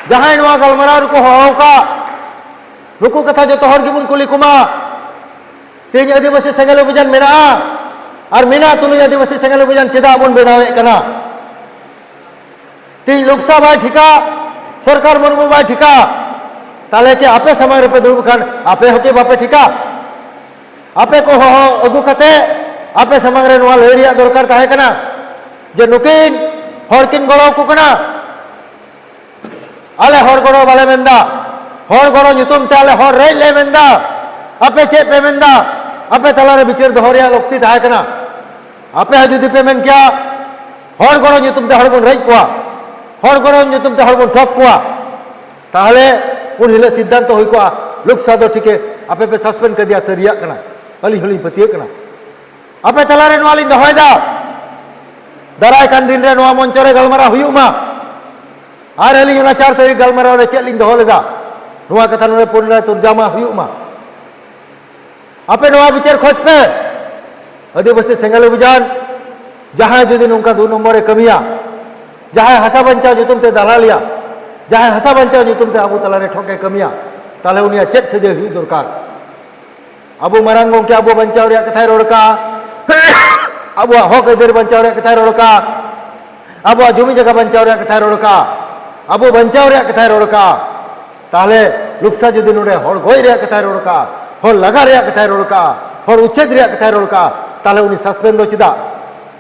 ᱡᱟᱦᱟᱸᱭ ᱱᱚᱣᱟ ᱜᱟᱞᱢᱟᱨᱟᱣ ᱨᱮᱠᱚ ᱦᱚᱦᱚ ᱟᱠᱟᱫ, ᱱᱩᱠᱩ ᱠᱟᱛᱷᱟ ᱡᱚᱛᱚ ᱦᱚᱲ ᱜᱮᱵᱚᱱ ᱠᱩᱞᱤ ᱠᱚᱢᱟ᱾ ᱛᱮᱦᱮᱧ ᱟᱹᱫᱤᱵᱟᱹᱥᱤ ᱥᱮᱸᱜᱮᱞ ᱚᱵᱷᱤᱡᱟᱱ ᱢᱮᱱᱟᱜᱼᱟ, ᱟᱨ ᱢᱮᱱᱟᱜ ᱛᱩᱞᱩᱡ ᱟᱹᱫᱤᱵᱟᱹᱥᱤ ᱥᱮᱸᱜᱮᱞ ᱚᱵᱷᱤᱡᱟᱱ ᱪᱮᱫᱟᱜ ᱵᱚᱱ ᱵᱮᱱᱟᱣᱮᱫ ᱠᱟᱱᱟ? ᱛᱮᱦᱮᱧ ᱞᱳᱠᱥᱚᱵᱷᱟ ᱵᱟᱭ ᱴᱷᱤᱠᱟ, ᱥᱚᱨᱠᱟᱨ ᱢᱩᱨᱢᱩ ᱵᱟᱭ ᱴᱷᱤᱠᱟ, ᱛᱟᱦᱞᱮ ᱪᱮᱫ ᱟᱯᱮ ᱥᱟᱢᱟᱝ ᱨᱮᱯᱮ ᱫᱩᱲᱩᱵ ᱠᱷᱟᱱ ᱟᱯᱮ ᱦᱚᱸᱠᱤ ᱵᱟᱯᱮ ᱴᱷᱤᱠᱟ? ᱟᱯᱮ ᱠᱚ ᱦᱚᱦᱚ ᱟᱹᱜᱩ ᱠᱟᱛᱮ ᱟᱯᱮ ᱥᱟᱢᱟᱝ ᱨᱮ ᱱᱚᱣᱟ ᱞᱟᱹᱭ ᱨᱮᱭᱟᱜ ᱫᱚᱨᱠᱟᱨ ᱛᱟᱦᱮᱸ ᱠᱟᱱᱟ ᱡᱮ ᱱᱩᱠᱤᱱ ᱦᱚᱲ ᱠᱤᱱ ᱜᱚᱲᱚ ᱟᱠᱚ ᱠᱟᱱᱟ᱾ ᱟᱞᱮ ᱦᱚᱲ ᱜᱚᱲᱚ ᱵᱟᱞᱮ ᱢᱮᱱᱫᱟ, ᱦᱚᱲ ᱜᱚᱲᱚ ᱧᱩᱛᱩᱢ ᱛᱮ ᱟᱞᱮ ᱦᱚᱲ ᱨᱮᱡ ᱞᱮ ᱢᱮᱱᱫᱟ᱾ ᱟᱯᱮ ᱪᱮᱫ ᱯᱮ ᱢᱮᱱᱫᱟ? ᱟᱯᱮ ᱛᱟᱞᱟᱨᱮ ᱵᱤᱪᱟᱹᱨ ᱫᱚᱦᱚ ᱨᱮᱭᱟᱜ ᱞᱟᱹᱠᱛᱤ ᱛᱟᱦᱮᱸ ᱠᱟᱱᱟ᱾ ᱟᱯᱮ ᱦᱚᱸ ᱡᱩᱫᱤ ᱯᱮ ᱢᱮᱱ ᱠᱮᱭᱟ, ᱦᱚᱲ ᱜᱚᱲᱚ ᱧᱩᱛᱩᱢ ᱛᱮ ᱦᱚᱲ ᱵᱚᱱ ᱨᱮᱡ ᱠᱚᱣᱟ, ᱦᱚᱲ ᱜᱚᱲᱚ ᱧᱩᱛᱩᱢ ᱛᱮ ᱦᱚᱲ ᱵᱚᱱ ᱴᱷᱚᱠ ᱠᱚᱣᱟ, ᱛᱟᱦᱞᱮ ᱩᱱ ᱦᱤᱞᱳᱜ ᱥᱤᱫᱽᱫᱷᱟᱱᱛᱚ ᱦᱩᱭ ᱠᱚᱜᱼᱟ, ᱞᱳᱠᱥᱚᱵᱷᱟ ᱫᱚ ᱴᱷᱤᱠᱮ ᱟᱯᱮ ᱯᱮ ᱥᱟᱥᱯᱮᱱᱰ ᱠᱟᱫᱮᱭᱟ, ᱥᱟᱹᱨᱤᱭᱟᱜ ᱠᱟᱱᱟ, ᱟᱹᱞᱤᱧ ᱦᱚᱸᱞᱤᱧ ᱯᱟᱹᱛᱭᱟᱹᱜ ᱠᱟᱱᱟ᱾ ᱟᱯᱮ ᱛᱟᱞᱟᱨᱮ ᱱᱚᱣᱟ ᱞᱤᱧ ᱫᱚᱦᱚᱭᱮᱫᱟ, ᱫᱟᱨᱟᱭ ᱠᱟᱱ ᱫᱤᱱ ᱨᱮ ᱱᱚᱣᱟ ᱢᱚᱧᱪᱚ ᱨᱮ ᱜᱟᱞᱢᱟᱨᱟᱣ ᱦᱩᱭᱩᱜ ᱢᱟ᱾ ᱟᱨ ᱟᱹᱞᱤᱧ ᱚᱱᱟ ᱪᱟᱨ ᱛᱟᱹᱨᱤᱠᱷ ᱜᱟᱞᱢᱟᱨᱟᱣ ᱨᱮ ᱪᱮᱫ ᱞᱤᱧ ᱫᱚᱦᱚ ᱞᱮᱫᱟ, ᱱᱚᱣᱟ ᱠᱟᱛᱷᱟ ᱱᱚᱰᱮ ᱯᱩᱱᱨᱟᱭ ᱛᱚᱨᱡᱟᱢᱟ ᱦᱩᱭᱩᱜ ᱢᱟ᱾ ᱟᱯᱮ ᱱᱚᱣᱟ ᱵᱤᱪᱟᱹᱨ ᱠᱷᱚᱡ ᱯᱮ᱾ ᱟᱹᱫᱤᱵᱟᱹᱥᱤ ᱥᱮᱸᱜᱮᱞ ᱚᱵᱷᱤᱡᱟᱱ ᱡᱟᱦᱟᱸᱭ ᱡᱩᱫᱤ ᱱᱚᱝᱠᱟ ᱫᱩ ᱱᱚᱢᱵᱚᱨ ᱮ ᱠᱟᱹᱢᱤᱭᱟ, ᱡᱟᱦᱟᱸᱭ ᱦᱟᱥᱟ ᱵᱟᱧᱪᱟᱣ ᱧᱩᱛᱩᱢ ᱛᱮ ᱫᱟᱞᱟᱞᱤᱭᱟ, ᱡᱟᱦᱟᱸᱭ ᱦᱟᱥᱟ ᱵᱟᱧᱪᱟᱣ ᱧᱩᱛᱩᱢ ᱛᱮ ᱟᱵᱚ ᱛᱟᱞᱟᱨᱮ ᱴᱷᱚᱠ ᱮ ᱠᱟᱹᱢᱤᱭᱟ, ᱛᱟᱦᱞᱮ ᱩᱱᱤᱭᱟᱜ ᱪᱮᱫ ᱥᱟᱹᱡᱟᱹᱭ ᱦᱩᱭᱩᱜ ᱫᱚᱨᱠᱟᱨ? ᱟᱵᱚ ᱢᱟᱨᱟᱝ ᱜᱚᱢᱠᱮ ᱟᱵᱚ ᱵᱟᱧᱪᱟᱣ ᱨᱮᱭᱟᱜ ᱠᱟᱛᱷᱟᱭ ᱨᱚᱲ ᱠᱟᱜᱼᱟ, ᱟᱵᱚᱣᱟᱜ ᱦᱚᱠ ᱟᱹᱭᱫᱟᱹᱨ ᱵᱟᱧᱪᱟᱣ ᱨᱮᱭᱟᱜ ᱠᱟᱛᱷᱟᱭ ᱨᱚᱲ ᱠᱟᱜᱼᱟ, ᱟᱵᱚᱣᱟᱜ ᱡᱩᱢᱤ ᱡᱟᱭᱜᱟ ᱵᱟᱧᱪᱟᱣ ᱨᱮᱭᱟᱜ ᱠᱟᱛᱷᱟᱭ ᱨᱚᱲ ᱠᱟᱜᱼᱟ, ᱟᱵᱚ ᱵᱟᱧᱪᱟᱣ ᱨᱮᱭᱟᱜ ᱠᱟᱛᱷᱟᱭ ᱨᱚᱲ ᱠᱟᱜᱼᱟ᱾ ᱛᱟᱦᱞᱮ ᱞᱩᱠᱥᱟ ᱡᱩᱫᱤ ᱱᱚᱰᱮ ᱦᱚᱲ ᱜᱚᱡ ᱨᱮᱭᱟᱜ ᱠᱟᱛᱷᱟᱭ ᱨᱚᱲ ᱠᱟᱜᱼᱟ, ᱦᱚᱲ ᱞᱟᱜᱟ ᱨᱮᱭᱟᱜ ᱠᱟᱛᱷᱟᱭ ᱨᱚᱲ ᱠᱟᱜᱼᱟ, ᱦᱚᱲ ᱩᱪᱷᱮᱫ ᱨᱮᱭᱟᱜ ᱠᱟᱛᱷᱟᱭ ᱨᱚᱲ ᱠᱟᱜᱼᱟ, ᱛᱟᱦᱞᱮ ᱩᱱᱤ ᱥᱟᱥᱯᱮᱱᱰ ᱫᱚ ᱪᱮᱫᱟᱜ?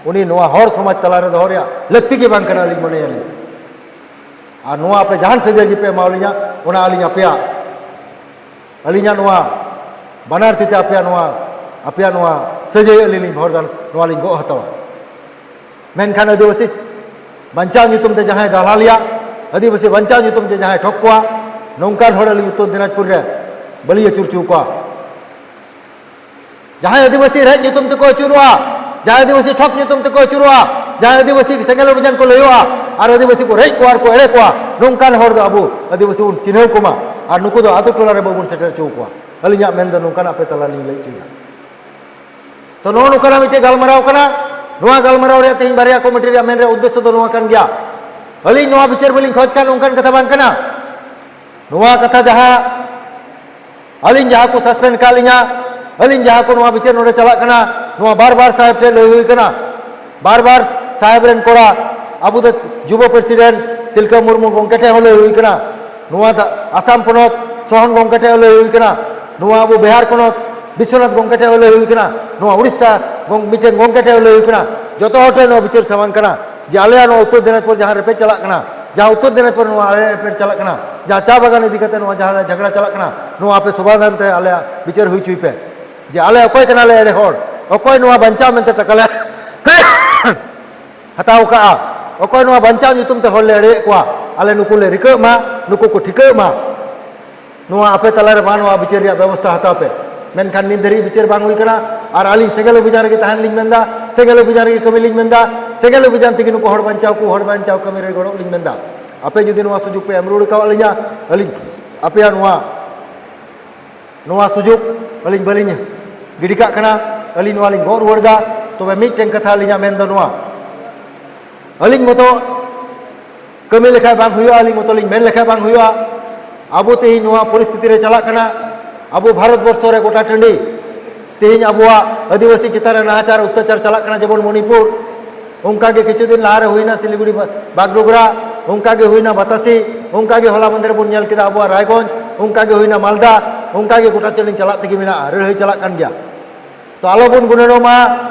ᱩᱱᱤ ᱱᱚᱣᱟ ᱦᱚᱲ ᱥᱚᱢᱟᱡᱽ ᱛᱟᱞᱟᱨᱮ ᱫᱚᱦᱚ ᱨᱮᱭᱟᱜ ᱞᱟᱹᱠᱛᱤ ᱜᱮ ᱵᱟᱝ ᱠᱟᱱᱟ, ᱟᱹᱞᱤᱧ ᱢᱚᱱᱮᱭᱟᱞᱤᱧ᱾ ᱟᱨ ᱱᱚᱣᱟ ᱟᱯᱮ ᱡᱟᱦᱟᱱ ᱥᱟᱹᱡᱟᱹᱭ ᱜᱮᱯᱮ ᱮᱢᱟᱣ ᱞᱤᱧᱟ, ᱚᱱᱟ ᱟᱹᱞᱤᱧ ᱟᱯᱮᱭᱟᱜ, ᱟᱹᱞᱤᱧᱟᱜ ᱱᱚᱣᱟ ᱵᱟᱱᱟᱨ ᱛᱤᱛᱮ ᱟᱯᱮᱭᱟᱜ ᱱᱚᱣᱟ, ᱟᱯᱮᱭᱟᱜ ᱱᱚᱣᱟ ᱥᱟᱹᱡᱟᱹᱭ ᱟᱹᱞᱤᱧ ᱞᱤᱧ ᱵᱷᱚᱨ ᱫᱟ, ᱱᱚᱣᱟ ᱞᱤᱧ ᱜᱚᱜ ᱦᱟᱛᱟᱣᱟ᱾ ᱢᱮᱱᱠᱷᱟᱱ ᱟᱹᱫᱤᱵᱟᱹᱥᱤ ᱵᱟᱧᱪᱟᱣ ᱧᱩᱛᱩᱢ ᱛᱮ ᱡᱟᱦᱟᱸᱭ ᱫᱟᱞᱟᱞᱤᱭᱟ, ᱟᱹᱫᱤᱵᱟᱹᱥᱤ ᱵᱟᱧᱪᱟᱣ ᱧᱩᱛᱩᱢ ᱛᱮ ᱡᱟᱦᱟᱸᱭ ᱴᱷᱚᱠ ᱠᱚᱣᱟ, ᱱᱚᱝᱠᱟᱱ ᱦᱚᱲ ᱟᱹᱞᱤᱧ ᱩᱛᱛᱚᱨ ᱫᱤᱱᱟᱡᱽᱯᱩᱨ ᱨᱮ ᱵᱟᱹᱞᱤᱧ ᱟᱹᱪᱩᱨ ᱦᱚᱪᱚ ᱠᱚᱣᱟ᱾ ᱡᱟᱦᱟᱸᱭ ᱟᱹᱫᱤᱵᱟᱹᱥᱤ ᱨᱮᱡ ᱧᱩᱛᱩᱢ ᱛᱮᱠᱚ ᱟᱹᱪᱩᱨᱚᱜᱼᱟ, ᱡᱟᱦᱟᱸᱭ ᱟᱹᱫᱤᱵᱟᱹᱥᱤ ᱴᱷᱚᱠ ᱧᱩᱛᱩᱢ ᱛᱮᱠᱚ ᱟᱹᱪᱩᱨᱚᱜᱼᱟ, ᱡᱟᱦᱟᱸᱭ ᱟᱹᱫᱤᱵᱟᱹᱥᱤ ᱥᱮᱸᱜᱮᱞ ᱚᱵᱷᱤᱡᱟᱱ ᱠᱚ ᱞᱟᱹᱭᱚᱜᱼᱟ, ᱟᱨ ᱟᱹᱫᱤᱵᱟᱹᱥᱤ ᱠᱚ ᱨᱮᱡ ᱠᱚᱣᱟ ᱟᱨ ᱠᱚ ᱮᱲᱮ ᱠᱚᱣᱟ, ᱱᱚᱝᱠᱟᱱ ᱦᱚᱲ ᱫᱚ ᱟᱵᱚ ᱟᱹᱫᱤᱵᱟᱹᱥᱤ ᱵᱚᱱ ᱪᱤᱱᱦᱟᱹᱣ ᱠᱚᱢᱟ᱾ ᱟᱨ ᱱᱩᱠᱩ ᱫᱚ ᱟᱛᱳ ᱴᱚᱞᱟ ᱨᱮ ᱵᱟᱵᱚᱱ ᱥᱮᱴᱮᱨ ᱦᱚᱪᱚ ᱟᱠᱚᱣᱟ᱾ ᱟᱹᱞᱤᱧᱟᱜ ᱢᱮᱱ ᱫᱚ ᱱᱚᱝᱠᱟᱱᱟᱜ ᱟᱯᱮ ᱛᱟᱞᱟ ᱞᱤᱧ ᱞᱟᱹᱭ ᱦᱚᱪᱚᱭᱮᱫᱟ᱾ ᱛᱚ, ᱱᱚᱜᱼᱚ ᱱᱚᱝᱠᱟᱱᱟᱜ ᱢᱤᱫᱴᱮᱡ ᱜᱟᱞᱢᱟᱨᱟᱣ ᱠᱟᱱᱟ᱾ ᱱᱚᱣᱟ ᱜᱟᱞᱢᱟᱨᱟᱣ ᱨᱮᱭᱟᱜ ᱛᱮᱦᱮᱧ ᱵᱟᱨᱭᱟ ᱠᱚᱢᱤᱴᱤ ᱨᱮᱭᱟᱜ ᱢᱮᱱ ᱨᱮᱭᱟᱜ ᱩᱫᱽᱫᱮᱥᱥᱚ ᱫᱚ ᱱᱚᱣᱟ ᱠᱟᱱ ᱜᱮᱭᱟ᱾ ᱟᱹᱞᱤᱧ ᱱᱚᱣᱟ ᱵᱤᱪᱟᱹᱨ ᱵᱟᱹᱞᱤᱧ ᱠᱷᱚᱡᱽ ᱠᱷᱟᱱ ᱱᱚᱝᱠᱟᱱ ᱠᱟᱛᱷᱟ ᱵᱟᱝ ᱠᱟᱱᱟ᱾ ᱱᱚᱣᱟ ᱠᱟᱛᱷᱟ ᱡᱟᱦᱟᱸ ᱟᱹᱞᱤᱧ ᱡᱟᱦᱟᱸ ᱠᱚ ᱥᱟᱥᱯᱮᱱᱰ ᱠᱟᱜ ᱞᱤᱧᱟ, ᱟᱹᱞᱤᱧ ᱡᱟᱦᱟᱸ ᱠᱚ ᱱᱚᱣᱟ ᱵᱤᱪᱟᱹᱨ ᱱᱚᱰᱮ ᱪᱟᱞᱟᱜ ᱠᱟᱱᱟ, ᱱᱚᱣᱟ ᱵᱟᱨ ᱵᱟᱨ ᱥᱟᱦᱮᱵᱽ ᱴᱷᱮᱱ ᱞᱟᱹᱭ ᱦᱩᱭ ᱠᱟᱱᱟ, ᱵᱟᱨ ᱵᱟᱨ ᱥᱟᱦᱮᱵᱽ ᱨᱮᱱ ᱠᱚᱲᱟ, ᱟᱵᱚ ᱫᱚ ᱡᱩᱵᱚ ᱯᱨᱮᱥᱤᱰᱮᱱᱴ ᱛᱤᱞᱠᱟᱹ ᱢᱩᱨᱢᱩ ᱜᱚᱢᱠᱮ ᱴᱷᱮᱱ ᱦᱚᱸ ᱞᱟᱹᱭ ᱦᱩᱭ ᱠᱟᱱᱟ, ᱱᱚᱣᱟ ᱫᱟ-, ᱟᱥᱟᱢ ᱯᱚᱱᱚᱛ ᱥᱚᱦᱚᱱ ᱜᱚᱢᱠᱮ ᱴᱷᱮᱱ ᱦᱚᱸ ᱞᱟᱹᱭ ᱦᱩᱭ ᱠᱟᱱᱟ, ᱱᱚᱣᱟ ᱟᱵᱚ ᱵᱤᱦᱟᱨ ᱯᱚᱱᱚᱛ ᱵᱤᱥᱣᱚᱱᱟᱛᱷ ᱜᱚᱢᱠᱮ ᱴᱷᱮᱱ ᱦᱚᱸ ᱞᱟᱹᱭ ᱦᱩᱭ ᱠᱟᱱᱟ, ᱱᱚᱣᱟ ᱩᱲᱤᱥᱥᱟ ᱜᱚᱢ-, ᱢᱤᱫᱴᱮᱱ ᱜᱚᱢᱠᱮ ᱴᱷᱮᱱ ᱦᱚᱸ ᱞᱟᱹᱭ ᱦᱩᱭ ᱠᱟᱱᱟ, ᱡᱚᱛᱚ ᱦᱚᱲ ᱴᱷᱮᱱ ᱱᱚᱣᱟ ᱵᱤᱪᱟᱹᱨ ᱥᱟᱢᱟᱝ ᱠᱟᱱᱟ ᱡᱮ ᱟᱞᱮᱭᱟᱜ ᱱᱚᱣᱟ ᱩᱛᱛᱚᱨ ᱫᱤᱱᱟᱡᱽᱯᱩᱨ ᱡᱟᱦᱟᱸ ᱨᱮᱯᱮᱡ ᱪᱟᱞᱟᱜ ᱠᱟᱱᱟ, ᱡᱟᱦᱟᱸ ᱩᱛᱛᱚᱨ ᱫᱤᱱᱟᱡᱽᱯᱩᱨ ᱱᱚᱣᱟ ᱟᱞᱮ ᱨᱮᱯᱮᱡ ᱪᱟᱞᱟᱜ ᱠᱟᱱᱟ, ᱡᱟᱦᱟᱸ ᱪᱟ ᱵᱟᱜᱟᱱ ᱤᱫᱤ ᱠᱟᱛᱮ ᱱᱚᱣᱟ ᱡᱟᱦᱟᱸ ᱡᱷᱟᱜᱽᱲᱟ ᱪᱟᱞᱟᱜ ᱠᱟᱱᱟ, ᱱᱚᱣᱟ ᱟᱯᱮ ᱥᱚᱢᱟᱫᱷᱟᱱ ᱛᱮ ᱟᱞᱮᱭᱟᱜ ᱵᱤᱪᱟᱹᱨ ᱦᱩᱭ ᱦᱚᱪᱚᱭ ᱯᱮ᱾ ᱡᱮ ᱟᱞᱮ ᱚᱠᱚᱭ ᱠᱟᱱᱟᱞᱮ ᱮᱲᱮ ᱦᱚᱲ, ᱚᱠᱚᱭ ᱱᱚᱣᱟ ᱵᱟᱧᱪᱟᱣ ᱢᱮᱱᱛᱮ ᱴᱟᱠᱟ ᱞᱮ ᱦᱟᱛᱟᱣ ᱠᱟᱜᱼᱟ, ᱚᱠᱚᱭ ᱱᱚᱣᱟ ᱵᱟᱧᱪᱟᱣ ᱧᱩᱛᱩᱢ ᱛᱮ ᱦᱚᱲ ᱞᱮ ᱮᱲᱮᱭᱮᱫ ᱠᱚᱣᱟ, ᱟᱞᱮ ᱱᱩᱠᱩ ᱞᱮ ᱨᱤᱠᱟᱹᱜ ᱢᱟ, ᱱᱩᱠᱩ ᱠᱚ ᱴᱷᱤᱠᱟᱹᱜ ᱢᱟ᱾ ᱱᱚᱣᱟ ᱟᱯᱮ ᱛᱟᱞᱟᱨᱮ ᱢᱟ ᱱᱚᱣᱟ ᱵᱤᱪᱟᱹᱨ ᱨᱮᱭᱟᱜ ᱵᱮᱵᱚᱥᱛᱷᱟ ᱦᱟᱛᱟᱣ ᱯᱮ᱾ ᱢᱮᱱᱠᱷᱟᱱ ᱱᱤᱛ ᱫᱷᱟᱹᱨᱤᱡ ᱵᱤᱪᱟᱹᱨ ᱵᱟᱝ ᱦᱩᱭ ᱠᱟᱱᱟ᱾ ᱟᱨ ᱟᱹᱞᱤᱧ ᱥᱮᱸᱜᱮᱞ ᱚᱵᱷᱤᱡᱟᱱ ᱨᱮᱜᱮ ᱛᱟᱦᱮᱱ ᱞᱤᱧ ᱢᱮᱱᱫᱟ, ᱥᱮᱸᱜᱮᱞ ᱚᱵᱷᱤᱡᱟᱱ ᱨᱮᱜᱮ ᱠᱟᱹᱢᱤ ᱞᱤᱧ ᱢᱮᱱᱫᱟ, ᱥᱮᱸᱜᱮᱞ ᱚᱵᱷᱤᱡᱟᱱ ᱛᱮᱜᱮ ᱱᱩᱠᱩ ᱦᱚᱲ ᱵᱟᱧᱪᱟᱣ ᱠᱚ, ᱦᱚᱲ ᱵᱟᱧᱪᱟᱣ ᱠᱟᱹᱢᱤ ᱨᱮ ᱜᱚᱲᱚᱜ ᱞᱤᱧ ᱢᱮᱱᱫᱟ᱾ ᱟᱯᱮ ᱡᱩᱫᱤ ᱱᱚᱣᱟ ᱥᱩᱡᱳᱜᱽ ᱯᱮ ᱮᱢ ᱨᱩᱣᱟᱹᱲ ᱠᱟᱣᱟᱫ ᱞᱤᱧᱟ, ᱟᱹᱞᱤᱧ ᱟᱯᱮᱭᱟᱜ ᱱᱚᱣᱟ, ᱱᱚᱣᱟ ᱥᱩᱡᱳᱜᱽ ᱟᱹᱞᱤᱧ ᱵᱟᱹᱞᱤᱧ ᱜᱤᱰᱤ ᱠᱟᱜ ᱠᱟᱱᱟ, ᱟᱹᱞᱤᱧ ᱱᱚᱣᱟ ᱞᱤᱧ ᱜᱚᱜ ᱨᱩᱣᱟᱹᱲ ᱮᱫᱟ᱾ ᱛᱚᱵᱮ ᱢᱤᱫᱴᱮᱱ ᱠᱟᱛᱷᱟ ᱟᱹᱞᱤᱧᱟᱜ ᱢᱮᱱ ᱫᱚ ᱱᱚᱣᱟ, ᱟᱹᱞᱤᱧ ᱢᱚᱛᱚ ᱠᱟᱹᱢᱤ ᱞᱮᱠᱷᱟᱡ ᱵᱟᱝ ᱦᱩᱭᱩᱜᱼᱟ, ᱟᱹᱞᱤᱧ ᱢᱚᱛᱚ ᱞᱤᱧ ᱢᱮᱱ ᱞᱮᱠᱷᱟᱡ ᱵᱟᱝ ᱦᱩᱭᱩᱜᱼᱟ᱾ ᱟᱵᱚ ᱛᱮᱦᱮᱧ ᱱᱚᱣᱟ ᱯᱚᱨᱤᱥᱛᱷᱤᱛᱤ ᱨᱮ ᱪᱟᱞᱟᱜ ᱠᱟᱱᱟ, ᱟᱵᱚ ᱵᱷᱟᱨᱚᱛ ᱵᱚᱨᱥᱚ ᱨᱮ ᱜᱚᱴᱟ ᱴᱟᱺᱰᱤ ᱛᱮᱦᱮᱧ ᱟᱵᱚᱣᱟᱜ ᱟᱹᱫᱤᱵᱟᱹᱥᱤ ᱪᱮᱛᱟᱱ ᱨᱮ ᱱᱟᱦᱟᱪᱟᱨ ᱚᱛᱛᱟᱪᱟᱨ ᱪᱟᱞᱟᱜ ᱠᱟᱱᱟ, ᱡᱮᱢᱚᱱ ᱢᱚᱱᱤᱯᱩᱨ, ᱚᱱᱠᱟ ᱜᱮ ᱠᱤᱪᱷᱩ ᱫᱤᱱ ᱞᱟᱦᱟ ᱨᱮ ᱦᱩᱭᱱᱟ ᱥᱤᱞᱤᱜᱩᱲᱤ ᱵᱟ-, ᱵᱟᱜᱰᱳᱜᱽᱨᱟ, ᱚᱱᱠᱟ ᱜᱮ ᱦᱩᱭᱱᱟ ᱵᱟᱛᱟᱥᱤ, ᱚᱱᱠᱟ ᱜᱮ ᱦᱚᱞᱟ ᱢᱟᱫᱷᱮᱨ ᱵᱚᱱ ᱧᱮᱞ ᱠᱮᱫᱟ ᱟᱵᱚᱣᱟᱜ ᱨᱟᱭᱜᱚᱸᱡᱽ, ᱚᱱᱠᱟ ᱜᱮ ᱦᱩᱭᱱᱟ ᱢᱟᱞᱫᱟ, ᱚᱱᱠᱟ ᱜᱮ ᱜᱚᱴᱟ ᱪᱮᱞᱤᱧ ᱪᱟᱞᱟᱜ ᱛᱮᱜᱮ ᱢᱮᱱᱟᱜᱼᱟ, ᱞᱟᱹᱲᱦᱟᱹᱭ ᱪᱟᱞᱟᱜ ᱠᱟᱱ ᱜᱮᱭᱟ᱾ ᱛᱚ ᱟᱞᱚ ᱵᱚᱱ ᱜᱩᱱᱟᱹᱱᱚᱜ ᱢᱟ,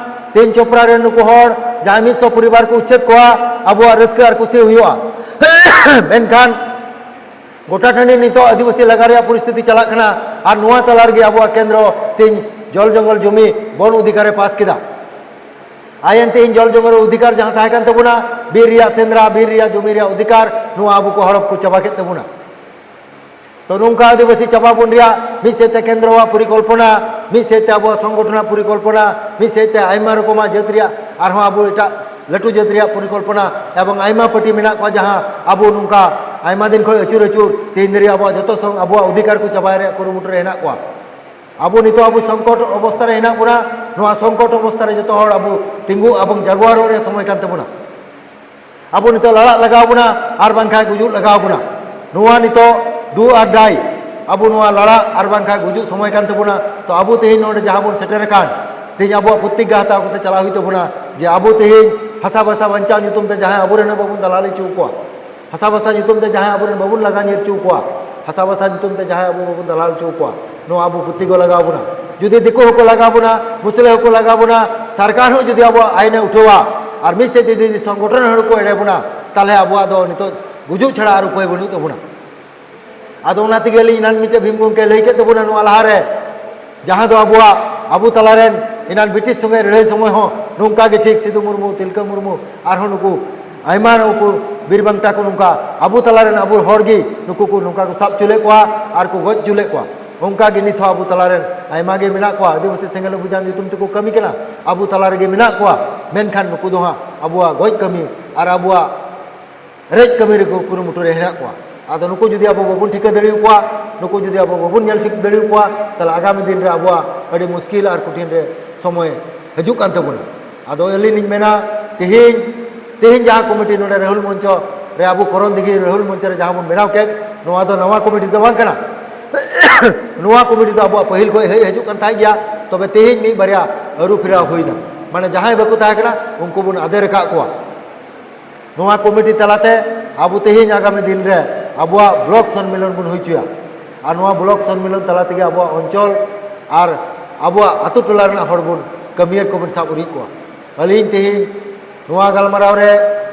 ᱛᱮᱦᱮᱧ ᱪᱳᱯᱨᱟ ᱨᱮᱱ ᱱᱩᱠᱩ ᱦᱚᱲ ᱡᱟᱦᱟᱸᱭ ᱢᱤᱫ ᱥᱚ ᱯᱚᱨᱤᱵᱟᱨ ᱠᱚ ᱩᱪᱪᱷᱮᱫ ᱠᱚᱣᱟ, ᱟᱵᱚᱣᱟᱜ ᱨᱟᱹᱥᱠᱟᱹ ᱟᱨ ᱠᱩᱥᱤ ᱦᱩᱭᱩᱜᱼᱟ᱾ ᱢᱮᱱᱠᱷᱟᱱ ᱜᱚᱴᱟ ᱴᱟᱺᱰᱤ ᱱᱤᱛᱚᱜ ᱟᱹᱫᱤᱵᱟᱹᱥᱤ ᱞᱟᱜᱟ ᱨᱮᱭᱟᱜ ᱯᱚᱨᱤᱥᱛᱷᱤᱛᱤ ᱪᱟᱞᱟᱜ ᱠᱟᱱᱟ, ᱟᱨ ᱱᱚᱣᱟ ᱛᱟᱞᱟ ᱨᱮᱜᱮ ᱟᱵᱚᱣᱟᱜ ᱠᱮᱱᱫᱨᱚ ᱛᱮᱦᱮᱧ ᱡᱚᱞ ᱡᱚᱝᱜᱚᱞ ᱡᱚᱢᱤ ᱵᱚᱱ ᱚᱫᱷᱤᱠᱟᱨᱮ ᱯᱟᱥ ᱠᱮᱫᱟ᱾ ᱟᱭᱮᱱ ᱛᱮᱦᱮᱧ ᱡᱚᱞ ᱡᱚᱝᱜᱚᱞ ᱚᱫᱷᱤᱠᱟᱨ ᱡᱟᱦᱟᱸ ᱛᱟᱦᱮᱸ ᱠᱟᱱ ᱛᱟᱵᱚᱱᱟ, ᱵᱤᱨ ᱨᱮᱭᱟᱜ ᱥᱮᱸᱫᱽᱨᱟ, ᱵᱤᱨ ᱨᱮᱭᱟᱜ ᱡᱚᱢᱤ ᱨᱮᱭᱟᱜ ᱚᱫᱷᱤᱠᱟᱨ, ᱱᱚᱣᱟ ᱟᱵᱚ ᱠᱚ ᱦᱚᱲᱚᱯ ᱠᱚ ᱪᱟᱵᱟ ᱠᱮᱫ ᱛᱟᱵᱚᱱᱟ᱾ ᱛᱚ ᱱᱚᱝᱠᱟ ᱟᱹᱫᱤᱵᱟᱹᱥᱤ ᱪᱟᱵᱟ ᱵᱚᱱ ᱨᱮᱭᱟᱜ ᱢᱤᱫ ᱥᱮᱫ ᱛᱮ ᱠᱮᱱᱫᱨᱚᱣᱟᱜ ᱯᱚᱨᱤᱠᱚᱞᱯᱚᱱᱟ, ᱢᱤᱫ ᱥᱮᱫ ᱛᱮ ᱟᱵᱚᱣᱟᱜ ᱥᱚᱝᱜᱚᱴᱷᱚᱱᱟᱜ ᱯᱚᱨᱤᱠᱚᱞᱯᱚᱱᱟ, ᱢᱤᱫ ᱥᱮᱫ ᱛᱮ ᱟᱭᱢᱟ ᱨᱚᱠᱚᱢᱟᱜ ᱡᱟᱹᱛ ᱨᱮᱭᱟᱜ ᱟᱨᱦᱚᱸ ᱟᱵᱚ ᱮᱴᱟᱜ ᱞᱟᱹᱴᱩ ᱡᱟᱹᱛ ᱨᱮᱭᱟᱜ ᱯᱚᱨᱤᱠᱚᱞᱯᱚᱱᱟ, ᱮᱵᱚᱝ ᱟᱭᱢᱟ ᱯᱟᱹᱴᱤ ᱢᱮᱱᱟᱜ ᱠᱚᱣᱟ ᱡᱟᱦᱟᱸ ᱟᱵᱚ ᱱᱚᱝᱠᱟ ᱟᱭᱢᱟ ᱫᱤᱱ ᱠᱷᱚᱱ ᱟᱹᱪᱩᱨ ᱟᱹᱪᱩᱨ ᱛᱮᱦᱮᱧ ᱫᱷᱟᱹᱨᱤᱡ ᱟᱵᱚᱣᱟᱜ ᱡᱚᱛᱚ ᱥᱚᱝ-, ᱟᱵᱚᱣᱟᱜ ᱚᱫᱷᱤᱠᱟᱨ ᱠᱚ ᱪᱟᱵᱟᱭ ᱨᱮᱭᱟᱜ ᱠᱩᱨᱩᱢᱩᱴᱩ ᱨᱮ ᱦᱮᱱᱟᱜ ᱠᱚᱣᱟ᱾ ᱟᱵᱚ ᱱᱤᱛᱚᱜ ᱟᱵᱚ ᱥᱚᱝᱠᱚᱴ ᱚᱵᱚᱥᱛᱷᱟ ᱨᱮ ᱦᱮᱱᱟᱜ ᱵᱚᱱᱟ᱾ ᱱᱚᱣᱟ ᱥᱚᱝᱠᱚᱴ ᱚᱵᱚᱥᱛᱷᱟ ᱨᱮ ᱡᱚᱛᱚ ᱦᱚᱲ ᱟᱵᱚ ᱛᱤᱸᱜᱩ ᱮᱵᱚᱝ ᱡᱟᱜᱣᱟᱨᱚᱜ ᱨᱮᱭᱟᱜ ᱥᱚᱢᱚᱭ ᱠᱟᱱ ᱛᱟᱵᱚᱱᱟ᱾ ᱟᱵᱚ ᱱᱤᱛᱚᱜ ᱞᱟᱲᱟᱜ ᱞᱟᱜᱟᱣ ᱵᱚᱱᱟ ᱟᱨ ᱵᱟᱝᱠᱷᱟᱱ ᱜᱩᱡᱩᱜ ᱞᱟᱜᱟᱣ ᱵᱚᱱᱟ᱾ ᱱᱚᱣᱟ ᱱᱤᱛᱚᱜ do or die, ᱟᱵᱚ ᱱᱚᱣᱟ ᱞᱟᱲᱟᱜ ᱟᱨ ᱵᱟᱝᱠᱷᱟᱱ ᱜᱩᱡᱩᱜ ᱥᱚᱢᱚᱭ ᱠᱟᱱ ᱛᱟᱵᱚᱱᱟ᱾ ᱛᱚ ᱟᱵᱚ ᱛᱮᱦᱮᱧ ᱱᱚᱰᱮ ᱡᱟᱦᱟᱸ ᱵᱚᱱ ᱥᱮᱴᱮᱨ ᱟᱠᱟᱱ, ᱛᱮᱦᱮᱧ ᱟᱵᱚᱣᱟᱜ ᱯᱨᱚᱛᱤᱜᱽᱜᱟ ᱦᱟᱛᱟᱣ ᱠᱟᱛᱮ ᱪᱟᱞᱟᱣ ᱦᱩᱭᱩᱜ ᱛᱟᱵᱚᱱᱟ ᱡᱮ ᱟᱵᱚ ᱛᱮᱦᱮᱧ ᱦᱟᱥᱟ ᱵᱷᱟᱥᱟ ᱵᱟᱧᱪᱟᱣ ᱧᱩᱛᱩᱢ ᱛᱮ ᱡᱟᱦᱟᱸᱭ ᱟᱵᱚᱨᱮᱱ ᱦᱚᱸ ᱵᱟᱵᱚᱱ ᱫᱟᱞᱟᱞ ᱦᱚᱪᱚ ᱠᱚᱣᱟ, ᱦᱟᱥᱟ ᱵᱷᱟᱥᱟ ᱧᱩᱛᱩᱢ ᱛᱮ ᱡᱟᱦᱟᱸᱭ ᱟᱵᱚᱨᱮᱱ ᱵᱟᱵᱚᱱ ᱞᱟᱜᱟ ᱧᱤᱨ ᱦᱚᱪᱚ ᱠᱚᱣᱟ, ᱦᱟᱥᱟ ᱵᱷᱟᱥᱟ ᱧᱩᱛᱩᱢ ᱛᱮ ᱡᱟᱦᱟᱸᱭ ᱟᱵᱚ ᱵᱟᱵᱚᱱ ᱫᱟᱞᱟᱞ ᱦᱚᱪᱚ ᱠᱚᱣᱟ, ᱱᱚᱣᱟ ᱟᱵᱚ ᱯᱨᱚᱛᱤᱜᱽᱜᱟ ᱞᱟᱜᱟᱣ ᱵᱚᱱᱟ᱾ ᱡᱩᱫᱤ ᱫᱤᱠᱩ ᱦᱚᱸᱠᱚ ᱞᱟᱜᱟᱣ ᱵᱚᱱᱟ, ᱢᱩᱥᱞᱟᱹ ᱦᱚᱸᱠᱚ ᱞᱟᱜᱟᱣ ᱵᱚᱱᱟ, ᱥᱚᱨᱠᱟᱨ ᱦᱚᱸ ᱡᱩᱫᱤ ᱟᱵᱚᱣᱟᱜ ᱟᱭᱤᱱᱮ ᱩᱴᱷᱟᱹᱣᱟ, ᱟᱨ ᱢᱤᱫ ᱥᱮᱫ ᱡᱩᱫᱤ ᱥᱚᱝᱜᱚᱴᱷᱚᱱ ᱦᱚᱲ ᱠᱚ ᱮᱲᱮ ᱵᱚᱱᱟ, ᱛᱟᱦᱚᱞᱮ ᱟᱵᱚᱣᱟᱜ ᱫᱚ ᱱᱤᱛᱚᱜ ᱜᱩᱡᱩᱜ ᱪᱷᱟᱲᱟ ᱟᱨ ᱩᱯᱟᱹᱭ ᱵᱟᱹᱱᱩᱜ ᱛᱟᱵᱚᱱᱟ᱾ ᱟᱫᱚ ᱚᱱᱟ ᱛᱮᱜᱮ ᱟᱹᱞᱤᱧ ᱮᱱᱟᱱ ᱢᱤᱫᱴᱮᱱ ᱵᱷᱤᱢ ᱜᱚᱢᱠᱮ ᱞᱟᱹᱭ ᱠᱮᱫ ᱛᱟᱵᱚᱱᱟ ᱱᱚᱣᱟ ᱞᱟᱦᱟᱨᱮ, ᱡᱟᱦᱟᱸ ᱫᱚ ᱟᱵᱚᱣᱟᱜ, ᱟᱵᱚ ᱛᱟᱞᱟᱨᱮᱱ ᱮᱱᱟᱱ ᱵᱨᱤᱴᱤᱥ ᱥᱚᱸᱜᱮ ᱞᱟᱹᱲᱦᱟᱹᱭ ᱥᱚᱢᱚᱭ ᱦᱚᱸ ᱱᱚᱝᱠᱟ ᱜᱮ ᱴᱷᱤᱠ ᱥᱤᱫᱩ ᱢᱩᱨᱢᱩ, ᱛᱤᱞᱠᱟᱹ ᱢᱩᱨᱢᱩ, ᱟᱨᱦᱚᱸ ᱱᱩᱠᱩ ᱟᱭᱢᱟ ᱱᱩᱠᱩ ᱵᱤᱨ ᱵᱟᱱᱴᱟ ᱠᱚ ᱱᱚᱝᱠᱟ ᱟᱵᱚ ᱛᱟᱞᱟᱨᱮᱱ ᱟᱵᱚ ᱦᱚᱲ ᱜᱮ ᱱᱩᱠᱩ ᱠᱚ ᱱᱚᱝᱠᱟ ᱠᱚ ᱥᱟᱵ ᱦᱚᱪᱚ ᱞᱮᱫ ᱠᱚᱣᱟ ᱟᱨ ᱠᱚ ᱜᱚᱡ ᱦᱚᱪᱚ ᱞᱮᱫ ᱠᱚᱣᱟ᱾ ᱚᱱᱠᱟ ᱜᱮ ᱱᱤᱛ ᱦᱚᱸ ᱟᱵᱚ ᱛᱟᱞᱟᱨᱮᱱ ᱟᱭᱢᱟ ᱜᱮ ᱢᱮᱱᱟᱜ ᱠᱚᱣᱟ, ᱟᱹᱫᱤᱵᱟᱹᱥᱤ ᱥᱮᱸᱜᱮᱞ ᱚᱵᱷᱤᱡᱟᱱ ᱧᱩᱛᱩᱢ ᱛᱮᱠᱚ ᱠᱟᱹᱢᱤ ᱠᱟᱱᱟ, ᱟᱵᱚ ᱛᱟᱞᱟ ᱨᱮᱜᱮ ᱢᱮᱱᱟᱜ ᱠᱚᱣᱟ, ᱢᱮᱱᱠᱷᱟᱱ ᱱᱩᱠᱩ ᱫᱚ ᱦᱟᱸᱜ ᱟᱵᱚᱣᱟᱜ ᱜᱚᱡ ᱠᱟᱹᱢᱤ ᱟᱨ ᱟᱵᱚᱣᱟᱜ ᱨᱮᱡ ᱠᱟᱹᱢᱤ ᱨᱮᱠᱚ ᱠᱩᱨᱩᱢᱩᱴᱩ ᱨᱮ ᱦᱮᱱᱟᱜ ᱠᱚᱣᱟ᱾ ᱟᱫᱚ ᱱᱩᱠᱩ ᱡᱩᱫᱤ ᱟᱵᱚ ᱵᱟᱵᱚᱱ ᱴᱷᱤᱠᱟᱹ ᱫᱟᱲᱮᱭᱟᱠᱚᱣᱟ, ᱱᱩᱠᱩ ᱡᱩᱫᱤ ᱟᱵᱚ ᱵᱟᱵᱚᱱ ᱧᱮᱞ ᱴᱷᱤᱠ ᱫᱟᱲᱮᱭᱟᱠᱚᱣᱟ, ᱛᱟᱦᱚᱞᱮ ᱟᱜᱟᱢᱤ ᱫᱤᱱ ᱨᱮ ᱟᱵᱚᱣᱟᱜ ᱟᱹᱰᱤ ᱢᱩᱥᱠᱤᱞ ᱟᱨ ᱠᱚᱴᱷᱤᱱ ᱨᱮ ᱥᱚᱢᱚᱭ ᱦᱤᱡᱩᱜ ᱠᱟᱱ ᱛᱟᱵᱚᱱᱟ᱾ ᱟᱫᱚ ᱟᱹᱞᱤᱧ ᱞᱤᱧ ᱢᱮᱱᱟ, ᱛᱮᱦᱮᱧ, ᱛᱮᱦᱮᱧ ᱡᱟᱦᱟᱸ ᱠᱚᱢᱤᱴᱤ ᱱᱚᱰᱮ ᱨᱟᱦᱩᱞ ᱢᱚᱧᱪᱚ ᱨᱮ ᱟᱵᱚ ᱠᱚᱨᱚᱱ ᱫᱤᱜᱷᱤ ᱨᱟᱦᱩᱞ ᱢᱚᱧᱪᱚ ᱨᱮ ᱡᱟᱦᱟᱸ ᱵᱚᱱ ᱵᱮᱱᱟᱣ ᱠᱮᱫ, ᱱᱚᱣᱟ ᱫᱚ ᱱᱟᱣᱟ ᱠᱚᱢᱤᱴᱤ ᱫᱚ ᱵᱟᱝ ᱠᱟᱱᱟ᱾ ᱱᱚᱣᱟ ᱠᱚᱢᱤᱴᱤ ᱫᱚ ᱟᱵᱚᱣᱟᱜ ᱯᱟᱹᱦᱤᱞ ᱠᱷᱚᱱ ᱦᱮᱡ ᱦᱤᱡᱩᱜ ᱠᱟᱱ ᱛᱟᱦᱮᱸ ᱜᱮᱭᱟ, ᱛᱚᱵᱮ ᱛᱮᱦᱮᱧ ᱢᱤᱫ ᱵᱟᱨᱭᱟ ᱟᱹᱨᱩ ᱯᱷᱮᱨᱟᱣ ᱦᱩᱭᱱᱟ᱾ ᱢᱟᱱᱮ ᱡᱟᱦᱟᱸᱭ ᱵᱟᱠᱚ ᱛᱟᱦᱮᱸ ᱠᱟᱱᱟ, ᱩᱱᱠᱩ ᱵᱚᱱ ᱟᱫᱮᱨ ᱟᱠᱟᱫ ᱠᱚᱣᱟ᱾ ᱱᱚᱣᱟ ᱠᱚᱢᱤᱴᱤ ᱛᱟᱞᱟᱛᱮ ᱟᱵᱚ ᱛᱮᱦᱮᱧ ᱟᱜᱟᱢᱤ ᱫᱤᱱ ᱨᱮ ᱟᱵᱚᱣᱟᱜ ᱵᱞᱚᱠ ᱥᱚᱱᱢᱮᱞᱚᱱ ᱵᱚᱱ ᱦᱩᱭ ᱦᱚᱪᱚᱭᱟ᱾ ᱟᱨ ᱱᱚᱣᱟ ᱵᱞᱚᱠ ᱥᱚᱱᱢᱮᱞᱚᱱ ᱛᱟᱞᱟ ᱛᱮᱜᱮ ᱟᱵᱚᱣᱟᱜ ᱚᱧᱪᱚᱞ ᱟᱨ ᱟᱵᱚᱣᱟᱜ ᱟᱛᱳ ᱴᱚᱞᱟ ᱨᱮᱱᱟᱜ ᱦᱚᱲ ᱵᱚᱱ, ᱠᱟᱹᱢᱤᱭᱟᱹᱨ ᱠᱚᱵᱚᱱ ᱥᱟᱵ ᱩᱨᱤᱡ ᱠᱚᱣᱟ᱾ ᱟᱹᱞᱤᱧ ᱛᱮᱦᱮᱧ ᱱᱚᱣᱟ ᱜᱟᱞᱢᱟᱨᱟᱣ ᱨᱮ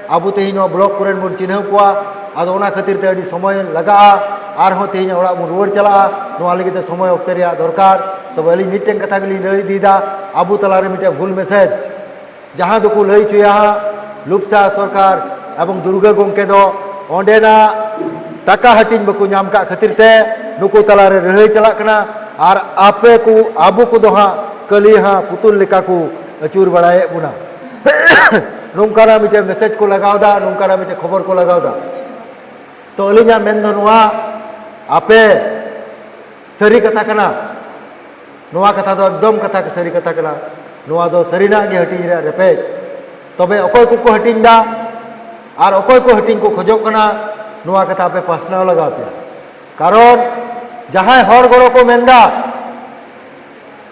ᱟᱵᱚ ᱛᱮᱦᱮᱧ ᱱᱚᱣᱟ ᱵᱞᱚᱠ ᱠᱚᱨᱮᱱ ᱵᱚᱱ ᱪᱤᱱᱦᱟᱹᱣ ᱠᱚᱣᱟ, ᱟᱫᱚ ᱚᱱᱟ ᱠᱷᱟᱹᱛᱤᱨ ᱛᱮ ᱟᱹᱰᱤ ᱥᱚᱢᱚᱭ ᱞᱟᱜᱟᱜᱼᱟ, ᱟᱨᱦᱚᱸ ᱛᱮᱦᱮᱧ ᱚᱲᱟᱜ ᱵᱚᱱ ᱨᱩᱣᱟᱹᱲ ᱪᱟᱞᱟᱜᱼᱟ᱾ ᱱᱚᱣᱟ ᱞᱟᱹᱜᱤᱫ ᱛᱮ ᱥᱚᱢᱚᱭ ᱚᱠᱛᱮ ᱨᱮᱭᱟᱜ ᱫᱚᱨᱠᱟᱨ᱾ ᱛᱚᱵᱮ ᱟᱹᱞᱤᱧ ᱢᱤᱫᱴᱮᱱ ᱠᱟᱛᱷᱟ ᱜᱮᱞᱤᱧ ᱞᱟᱹᱭ ᱤᱫᱤᱭᱮᱫᱟ, ᱟᱵᱚ ᱛᱟᱞᱟᱨᱮ ᱢᱤᱫᱴᱮᱱ ᱵᱷᱩᱞ ᱢᱮᱥᱮᱡᱽ, ᱡᱟᱦᱟᱸ ᱫᱚᱠᱚ ᱞᱟᱹᱭ ᱦᱚᱪᱚᱭᱟ ᱦᱟᱸᱜ, ᱞᱩᱯᱥᱟ ᱥᱚᱨᱠᱟᱨ ᱮᱵᱚᱝ ᱫᱩᱨᱜᱟᱹ ᱜᱚᱢᱠᱮ ᱫᱚ ᱚᱸᱰᱮᱱᱟᱜ ᱴᱟᱠᱟ ᱦᱟᱹᱴᱤᱧ ᱵᱟᱠᱚ ᱧᱟᱢ ᱠᱟᱜ ᱠᱷᱟᱹᱛᱤᱨ ᱛᱮ ᱱᱩᱠᱩ ᱛᱟᱞᱟᱨᱮ ᱞᱟᱹᱲᱦᱟᱹᱭ ᱪᱟᱞᱟᱜ ᱠᱟᱱᱟ, ᱟᱨ ᱟᱯᱮ ᱠᱚ, ᱟᱵᱚ ᱠᱚᱫᱚ ᱦᱟᱸᱜ ᱠᱟᱹᱞᱤ ᱦᱟᱸᱜ ᱯᱩᱛᱩᱞ ᱞᱮᱠᱟ ᱠᱚ ᱟᱹᱪᱩᱨ ᱵᱟᱲᱟᱭᱮᱫ ᱵᱚᱱᱟ᱾ ᱱᱚᱝᱠᱟᱱᱟᱜ ᱢᱤᱫᱴᱮᱱ ᱢᱮᱥᱮᱡᱽ ᱠᱚ ᱞᱟᱜᱟᱣ ᱮᱫᱟ, ᱱᱚᱝᱠᱟᱱᱟᱜ ᱢᱤᱫᱴᱮᱱ ᱠᱷᱚᱵᱚᱨ ᱠᱚ ᱞᱟᱜᱟᱣ ᱮᱫᱟ᱾ ᱛᱚ, ᱟᱹᱞᱤᱧᱟᱜ ᱢᱮᱱ ᱫᱚ ᱱᱚᱣᱟ, ᱟᱯᱮ ᱥᱟᱹᱨᱤ ᱠᱟᱛᱷᱟ ᱠᱟᱱᱟ, ᱱᱚᱣᱟ ᱠᱟᱛᱷᱟ ᱫᱚ ᱮᱠᱫᱚᱢ ᱠᱟᱛᱷᱟ, ᱥᱟᱹᱨᱤ ᱠᱟᱛᱷᱟ ᱠᱟᱱᱟ᱾ ᱱᱚᱣᱟ ᱫᱚ ᱥᱟᱹᱨᱤᱱᱟᱜ ᱜᱮ ᱦᱟᱹᱴᱤᱧ ᱨᱮᱭᱟᱜ ᱨᱮᱯᱮᱡ᱾ ᱛᱚᱵᱮ ᱚᱠᱚᱭ ᱠᱚᱠᱚ ᱦᱟᱹᱴᱤᱧ ᱮᱫᱟ ᱟᱨ ᱚᱠᱚᱭ ᱠᱚ ᱦᱟᱹᱴᱤᱧ ᱠᱚ ᱠᱷᱚᱡᱚᱜ ᱠᱟᱱᱟ, ᱱᱚᱣᱟ ᱠᱟᱛᱷᱟ ᱟᱯᱮ ᱯᱟᱥᱱᱟᱣ ᱞᱟᱜᱟᱣ ᱯᱮᱭᱟ᱾ ᱠᱟᱨᱚᱱ ᱡᱟᱦᱟᱸᱭ ᱦᱚᱲ ᱜᱚᱲᱚ ᱠᱚ ᱢᱮᱱᱫᱟ,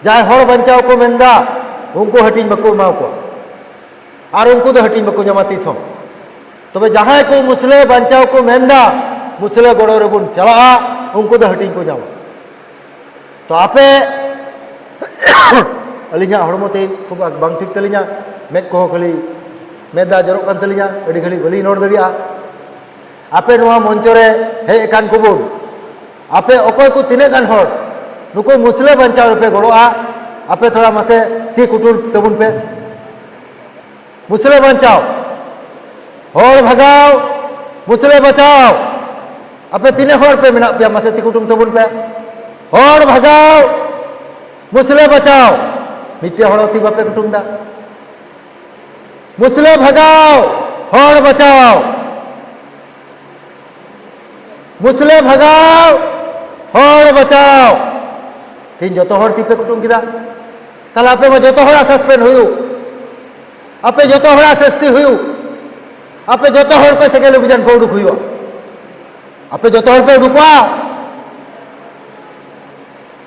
ᱡᱟᱦᱟᱸᱭ ᱦᱚᱲ ᱵᱟᱧᱪᱟᱣ ᱠᱚ ᱢᱮᱱᱫᱟ, ᱩᱱᱠᱩ ᱦᱟᱹᱴᱤᱧ ᱵᱟᱠᱚ ᱮᱢᱟ ᱠᱚᱣᱟ᱾ ᱟᱨ ᱩᱱᱠᱩ ᱫᱚ ᱦᱟᱹᱴᱤᱧ ᱵᱟᱠᱚ ᱧᱟᱢᱟ ᱛᱤᱥ ᱦᱚᱸ᱾ ᱛᱚᱵᱮ ᱡᱟᱦᱟᱸᱭ ᱠᱚ ᱢᱩᱥᱞᱟᱹ ᱵᱟᱧᱪᱟᱣ ᱠᱚ ᱢᱮᱱᱫᱟ, ᱢᱩᱥᱞᱟᱹ ᱜᱚᱲᱚ ᱨᱮᱵᱚᱱ ᱪᱟᱞᱟᱜᱼᱟ, ᱩᱱᱠᱩ ᱫᱚ ᱦᱟᱹᱴᱤᱧ ᱠᱚ ᱧᱟᱢᱟ᱾ ᱛᱚ ᱟᱯᱮ, ᱟᱹᱞᱤᱧᱟᱜ ᱦᱚᱲᱢᱚ ᱛᱮ ᱠᱷᱩᱵ ᱵᱟᱝ ᱴᱷᱤᱠ ᱛᱟᱹᱞᱤᱧᱟ, ᱢᱮᱫ ᱠᱚᱦᱚᱸ ᱠᱷᱟᱹᱞᱤ ᱢᱮᱫ ᱫᱟᱜ ᱡᱚᱨᱚᱜ ᱠᱟᱱ ᱛᱟᱹᱞᱤᱧᱟ, ᱟᱹᱰᱤ ᱜᱷᱟᱹᱲᱤᱡ ᱵᱟᱹᱞᱤᱧ ᱨᱚᱲ ᱫᱟᱲᱮᱭᱟᱜᱼᱟ᱾ ᱟᱯᱮ ᱱᱚᱣᱟ ᱢᱚᱧᱪᱚ ᱨᱮ ᱦᱮᱡ ᱟᱠᱟᱱ ᱠᱚᱵᱚᱱ, ᱟᱯᱮ ᱚᱠᱚᱭ ᱠᱚ ᱛᱤᱱᱟᱹᱜ ᱜᱟᱱ ᱦᱚᱲ ᱱᱩᱠᱩ ᱢᱩᱥᱞᱟᱹ ᱵᱟᱧᱪᱟᱣ ᱨᱮᱯᱮ ᱜᱚᱲᱚᱜᱼᱟ? ᱟᱯᱮ ᱛᱷᱚᱲᱟ ᱢᱟᱥᱮ ᱛᱤ ᱠᱩᱴᱩᱨ ᱛᱟᱵᱚᱱ ᱯᱮ᱾ ᱢᱩᱥᱞᱟᱹ ᱵᱟᱧᱪᱟᱣ, ᱦᱚᱲ ᱵᱷᱟᱜᱟᱣ, ᱢᱩᱥᱞᱟᱹ ᱵᱟᱧᱪᱟᱣ᱾ ᱟᱯᱮ ᱛᱤᱱᱟᱹᱜ ᱦᱚᱲ ᱯᱮ ᱢᱮᱱᱟᱜ ᱯᱮᱭᱟ, ᱢᱟᱥᱮ ᱛᱤ ᱠᱩᱴᱩᱢ ᱛᱟᱵᱚᱱ ᱯᱮ᱾ ᱦᱚᱲ ᱵᱷᱟᱜᱟᱣ, ᱢᱩᱥᱞᱟᱹ ᱵᱟᱧᱪᱟᱣ᱾ ᱢᱤᱫᱴᱮᱡ ᱦᱚᱲ ᱦᱚᱸ ᱛᱤ ᱵᱟᱯᱮ ᱠᱩᱴᱩᱢ ᱫᱟ᱾ ᱢᱩᱥᱞᱟᱹ ᱵᱷᱟᱜᱟᱣ, ᱦᱚᱲ ᱵᱟᱧᱪᱟᱣ᱾ ᱢᱩᱥᱞᱟᱹ ᱵᱷᱟᱜᱟᱣ, ᱦᱚᱲ ᱵᱟᱧᱪᱟᱣ᱾ ᱛᱮᱦᱮᱧ ᱡᱚᱛᱚ ᱦᱚᱲ ᱛᱤ ᱯᱮ ᱠᱩᱴᱩᱢ ᱠᱮᱫᱟ᱾ ᱛᱟᱦᱞᱮ ᱟᱯᱮ ᱢᱟ ᱡᱚᱛᱚ ᱦᱚᱲᱟᱜ ᱥᱟᱥᱯᱮᱱᱰ ᱦᱩᱭᱩᱜ, ᱟᱯᱮ ᱡᱚᱛᱚ ᱦᱚᱲᱟᱜ ᱥᱟᱹᱥᱛᱤ ᱦᱩᱭᱩᱜ, ᱟᱯᱮ ᱡᱚᱛᱚ ᱦᱚᱲ ᱠᱚ ᱥᱮᱸᱜᱮᱞ ᱚᱵᱷᱤᱡᱟᱱ ᱠᱚ ᱩᱰᱩᱠ ᱦᱩᱭᱩᱜᱼᱟ᱾ ᱟᱯᱮ ᱡᱚᱛᱚ ᱦᱚᱲ ᱯᱮ ᱩᱰᱩᱠᱚᱜᱼᱟ᱾